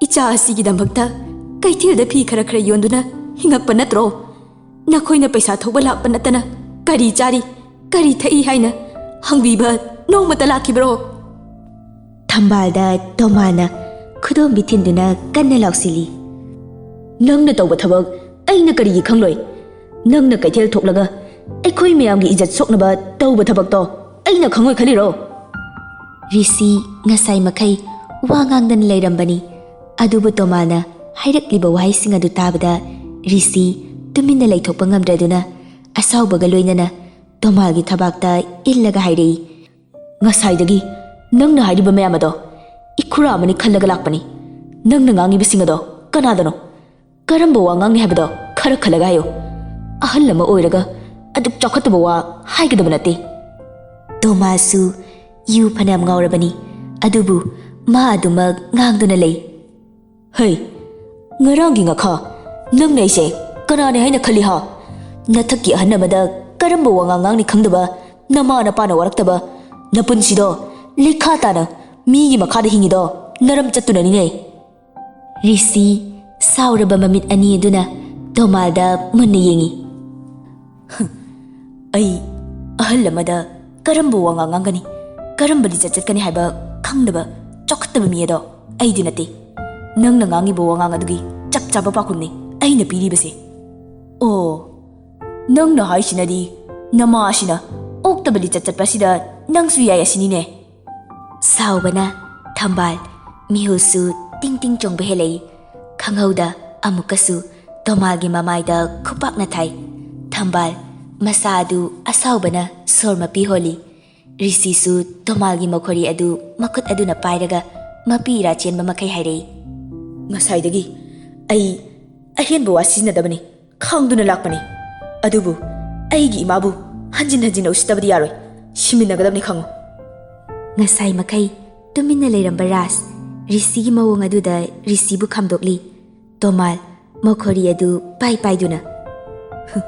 ꯏꯆꯥ ꯑꯁꯤꯒꯤꯗꯃꯛꯇ ꯀꯩꯊꯦꯜꯗ ꯐꯤ ꯈꯔ ꯈꯔ ꯌꯣꯟꯗꯨꯅ ꯍꯤꯡꯉꯛꯄ ꯅꯠꯇ꯭ꯔꯣ? ꯅꯈꯣꯏꯅ ꯄꯩꯁꯥ ꯊꯧꯕ ꯂꯥꯛꯄ ꯅꯠꯇꯅ ꯀꯔꯤ ꯆꯥꯔꯤ, ꯀꯔꯤ ꯊꯛꯏ ꯍꯥꯏꯅ ꯍꯪꯕꯤꯕ ꯅꯣꯡꯃꯇ ꯂꯥꯛꯈꯤꯕ꯭ꯔꯣ?" ꯊꯝꯕꯥꯜꯗ ꯇꯣꯃꯥꯅ ꯈꯨꯗꯣꯝꯕꯤ ꯊꯤꯟꯗꯨꯅ ꯀꯟꯅ ꯂꯥꯎꯁꯤꯜꯂꯤ꯫ "ꯅꯪꯅ ꯇꯧꯕ ꯊꯕꯛ ꯑꯩꯅ ꯀꯔꯤꯒꯤ ꯈꯪꯂꯣꯏ? ꯅꯪꯅ ꯀꯩꯊꯦꯜ ꯊꯣꯛꯂꯒ ꯑꯩꯈꯣꯏ ꯃꯌꯥꯝꯒꯤ ꯏꯖꯠ ꯁꯣꯛꯅꯕ ꯇꯧꯕ ꯊꯕꯛꯇꯣ ꯑꯩꯅ ꯈꯪꯉꯣꯏ ꯈꯜꯂꯤꯔꯣ?" ꯔꯤꯁꯤ ꯉꯁꯥꯏ ꯃꯈꯩ ꯋꯥ ꯉꯥꯡꯗꯅ ꯂꯩꯔꯝꯕꯅꯤ꯫ ꯑꯗꯨꯕꯨ ꯇꯣꯃꯥꯅ ꯍꯥꯏꯔꯛꯂꯤꯕ ꯋꯥꯍꯩꯁꯤꯡ ꯑꯗꯨ ꯇꯥꯕꯗ ꯔꯤꯁꯤ ꯇꯨꯃꯤꯟꯅ ꯂꯩꯊꯣꯛꯄ ꯉꯝꯗ꯭ꯔꯗꯨꯅ ꯑꯁꯥꯎꯕꯒ ꯂꯣꯏꯅꯅ ꯇꯣꯃꯥꯒꯤ ꯊꯕꯥꯛꯇ ꯏꯜꯂꯒ ꯍꯥꯏꯔꯛꯏ꯫ "ꯉꯁꯥꯏꯗꯒꯤ ꯅꯪꯅ ꯍꯥꯏꯔꯤꯕ ꯃꯌꯥꯝ ꯑꯗꯣ ꯏꯈꯨꯔꯥ ꯑꯃꯅꯤ ꯈꯜꯂꯒ ꯂꯥꯛꯄꯅꯤ꯫ ꯅꯪꯅ ꯉꯥꯡꯉꯤꯕꯁꯤꯡ ꯑꯗꯣ ꯀꯅꯥꯗꯅꯣ? ꯀꯔꯝꯕ ꯋꯥ ꯉꯥꯡꯉꯤ ꯍꯥꯏꯕꯗꯣ ꯈꯔ ꯈꯜꯂꯒ ꯍꯥꯏꯌꯨ꯫ ꯑꯍꯜ ꯑꯃ ꯑꯣꯏꯔꯒ ꯑꯗꯨꯛ ꯆꯥꯎꯈꯠꯇꯕ ꯋꯥ ꯍꯥꯏꯒꯗꯕ ꯅꯠꯇꯦ꯫" ꯇꯣꯃꯥꯁꯁꯨ ꯌꯨ ꯐꯅꯌꯥꯝ ꯉꯥꯎꯔꯕꯅꯤ, ꯑꯗꯨꯕꯨ ꯃꯥ ꯑꯗꯨꯃꯛ ꯉꯥꯡꯗꯨꯅ ꯂꯩ꯫ "ꯍꯩ, ꯉꯔꯥꯡꯒꯤ ꯉꯥꯈꯥ, ꯅꯪꯅ ꯑꯩꯁꯦ ꯀꯅꯥꯅꯦ ꯍꯥꯏꯅ ꯈꯜꯂꯤ ꯍꯥ? ꯅꯊꯛꯀꯤ ꯑꯍꯟ ꯑꯃꯗ ꯀꯔꯝꯕ ꯋꯥꯉꯥꯡ ꯉꯥꯡꯅꯤ ꯈꯪꯗꯕ ꯅꯃꯥ ꯅꯄꯥꯅ ꯋꯥꯔꯛꯇꯕ ꯅꯄꯨꯟꯁꯤꯗꯣ ꯂꯩꯈꯥ ꯇꯥꯅ ꯃꯤꯒꯤ ꯃꯈꯥꯗ ꯍꯤꯡꯉꯤꯗꯣ ꯅꯔꯝ ꯆꯠꯇꯨꯅꯅꯤꯅꯦ꯫ ꯔꯤꯁꯤ ꯁꯥꯎꯔꯕ ꯃꯃꯤꯠ ꯑꯅꯤ ꯑꯗꯨꯅ ꯗꯣꯃꯥꯜꯗ ꯃꯨꯟꯅ ꯌꯦꯡꯉꯤ꯫ "ꯑꯩ ꯑꯍꯜ ꯑꯃꯗ ꯀꯔꯝꯕ ꯋꯥꯉꯥꯡ ꯉꯥꯡꯒꯅꯤ, ꯀꯔꯝꯕ ꯂꯤꯆꯠ ꯆꯠꯀꯅꯤ ꯍꯥꯏꯕ ꯈꯪꯗꯕ ꯆꯥꯎꯈꯠꯇꯕ ꯃꯤ ꯑꯗꯣ ꯑꯩꯗꯤ ꯅꯠꯇꯦ꯫ ꯅꯪꯅ ꯉꯥꯡꯉꯤꯕ ꯋꯥꯉꯥꯡ ꯑꯗꯨꯒꯤ ꯆꯞ ꯆꯥꯕ ꯄꯥꯎꯈꯨꯝꯅꯤ ꯑꯩꯅ ꯄꯤꯔꯤꯕꯁꯦ꯫ ꯑꯣ, ꯅꯪꯅ ꯍꯥꯏꯁꯤꯅꯗꯤ ꯅꯃꯥ ꯑꯁꯤꯅ ꯑꯣꯛꯇꯕ ꯂꯤꯆꯠ ꯆꯠꯄ ꯑꯁꯤꯗ ꯅꯪꯁꯨ ꯌꯥꯏ ꯑꯁꯤꯅꯤꯅꯦ?" ꯁꯥꯎꯕꯅ ꯊꯝꯕꯥꯜ ꯃꯤꯍꯨꯜꯁꯨ ꯇꯤꯡ ꯇꯤꯡ ꯆꯣꯡꯕ ꯍꯦꯜꯂꯛꯏ꯫ ꯈꯪꯍꯧꯗ ꯑꯃꯨꯛꯀꯁꯨ ꯗꯣꯃꯥꯜꯒꯤ ꯃꯃꯥꯏꯗ ꯈꯨꯄꯥꯛꯅ ꯊꯥꯏ꯫ ꯊꯝꯕꯥꯜ ꯃꯁꯥ ꯑꯗꯨ ꯑꯁꯥꯎꯕꯅ ꯁꯣꯔ ꯃꯄꯤ ꯍꯣꯜꯂꯤ꯫ ꯔꯤꯁꯤꯁꯨ ꯗꯣꯃꯥꯜꯒꯤ ꯃꯈꯣꯔꯤ ꯑꯗꯨ ꯃꯈꯨꯠ ꯑꯗꯨꯅ ꯄꯥꯏꯔꯒ ꯃꯄꯤ ꯏꯔꯥ ꯆꯦꯟꯕ ꯃꯈꯩ ꯍꯥꯏꯔꯛꯏ꯫ "ꯉꯁꯥꯏꯗꯒꯤ ꯑꯩ ꯑꯍꯦꯟꯕ ꯋꯥ ꯁꯤꯖꯤꯟꯅꯗꯕꯅꯤ, ꯈꯥꯡꯗꯨꯅ ꯂꯥꯛꯄꯅꯤ꯫ ꯑꯗꯨꯕꯨ ꯑꯩꯒꯤ ꯏꯃꯥꯕꯨ ꯍꯟꯖꯤꯟ ꯍꯟꯖꯤꯟꯅ ꯎꯁꯤꯠꯇꯕꯗꯤ ꯌꯥꯔꯣꯏ, ꯁꯤꯃꯤꯟꯅꯒꯗꯕꯅꯤ ꯈꯪꯉꯨ꯫" ꯉꯁꯥꯏ ꯃꯈꯩ ꯇꯨꯃꯤꯟꯅ ꯂꯩꯔꯝꯕ ꯔꯥꯖ ꯔꯤꯁꯤꯒꯤ ꯃꯑꯣꯡ ꯑꯗꯨꯗ ꯔꯤꯁꯤꯕꯨ ꯈꯥꯝꯗꯣꯛꯂꯤ꯫ ꯗꯣꯃꯥꯜ ꯃꯈꯣꯔꯤ ꯑꯗꯨ ꯄꯥꯏ ꯄꯥꯏꯗꯨꯅ, "ꯍꯨ,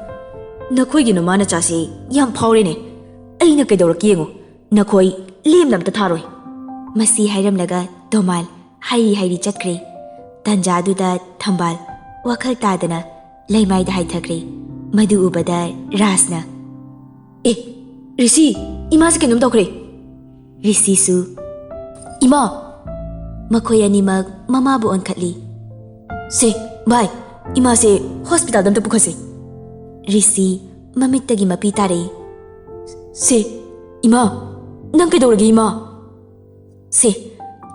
ꯅꯈꯣꯏꯒꯤ ꯅꯃꯥꯅꯆꯥꯁꯦ ꯌꯥꯝ ꯐꯥꯎꯔꯦꯅꯦ꯫ ꯑꯩꯅ ꯀꯩꯗꯧꯔꯛꯀꯦ ꯌꯦꯡꯉꯨ, ꯅꯈꯣꯏ ꯂꯦꯝꯅ ꯑꯝꯇ ꯊꯥꯔꯣꯏ꯫" ꯃꯁꯤ ꯍꯥꯏꯔꯝꯂꯒ ꯗꯣꯃꯥꯜ ꯍꯥꯏꯔꯤ ꯍꯥꯏꯔꯤ ꯆꯠꯈ꯭ꯔꯦ꯫ ꯇꯟꯖꯥꯗꯨꯗ ꯊꯝꯕꯥꯜ ꯋꯥꯈꯜ ꯇꯥꯗꯅ ꯂꯩꯃꯥꯏꯗ ꯍꯥꯏꯊꯈ꯭ꯔꯦ꯫ ꯃꯗꯨ ꯎꯕꯗ ꯔꯥꯖꯅ, "ꯑꯦ, ꯔꯤꯁꯤ, ꯏꯃꯥꯁꯦ ꯀꯩꯅꯣꯝ ꯇꯧꯈ꯭ꯔꯦ꯫" ꯔꯤꯁꯤꯁꯨ, "ꯏꯃꯥ!" ꯃꯈꯣꯏ ꯑꯅꯤꯃꯛ ꯃꯃꯥꯕꯨ ꯑꯣꯟꯈꯠꯂꯤ꯫ "ꯁꯦ, ꯚꯥꯏ, ꯏꯃꯥꯁꯦ ꯍꯣꯁꯄꯤꯇꯥꯜꯗ ꯑꯝꯇ ꯄꯨꯈꯠꯁꯦ꯫" ꯔꯤꯁꯤ ꯃꯃꯤꯠꯇꯒꯤ ꯃꯄꯤ ꯇꯥꯔꯛꯏ꯫ "ꯁꯦ, ꯏꯃꯥ, ꯅꯪ ꯀꯩꯗꯧꯔꯒꯦ ꯏꯃꯥ?" "ꯁꯦ,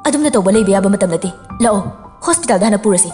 ꯑꯗꯨꯝꯅ ꯇꯧꯕ ꯂꯩꯕ ꯌꯥꯕ ꯃꯇꯝ ꯅꯠꯇꯦ꯫ ꯂꯥꯛꯑꯣ, ꯍꯣꯁꯄꯤꯇꯥꯜꯗ ꯍꯥꯟꯅ ꯄꯨꯔꯁꯤ꯫"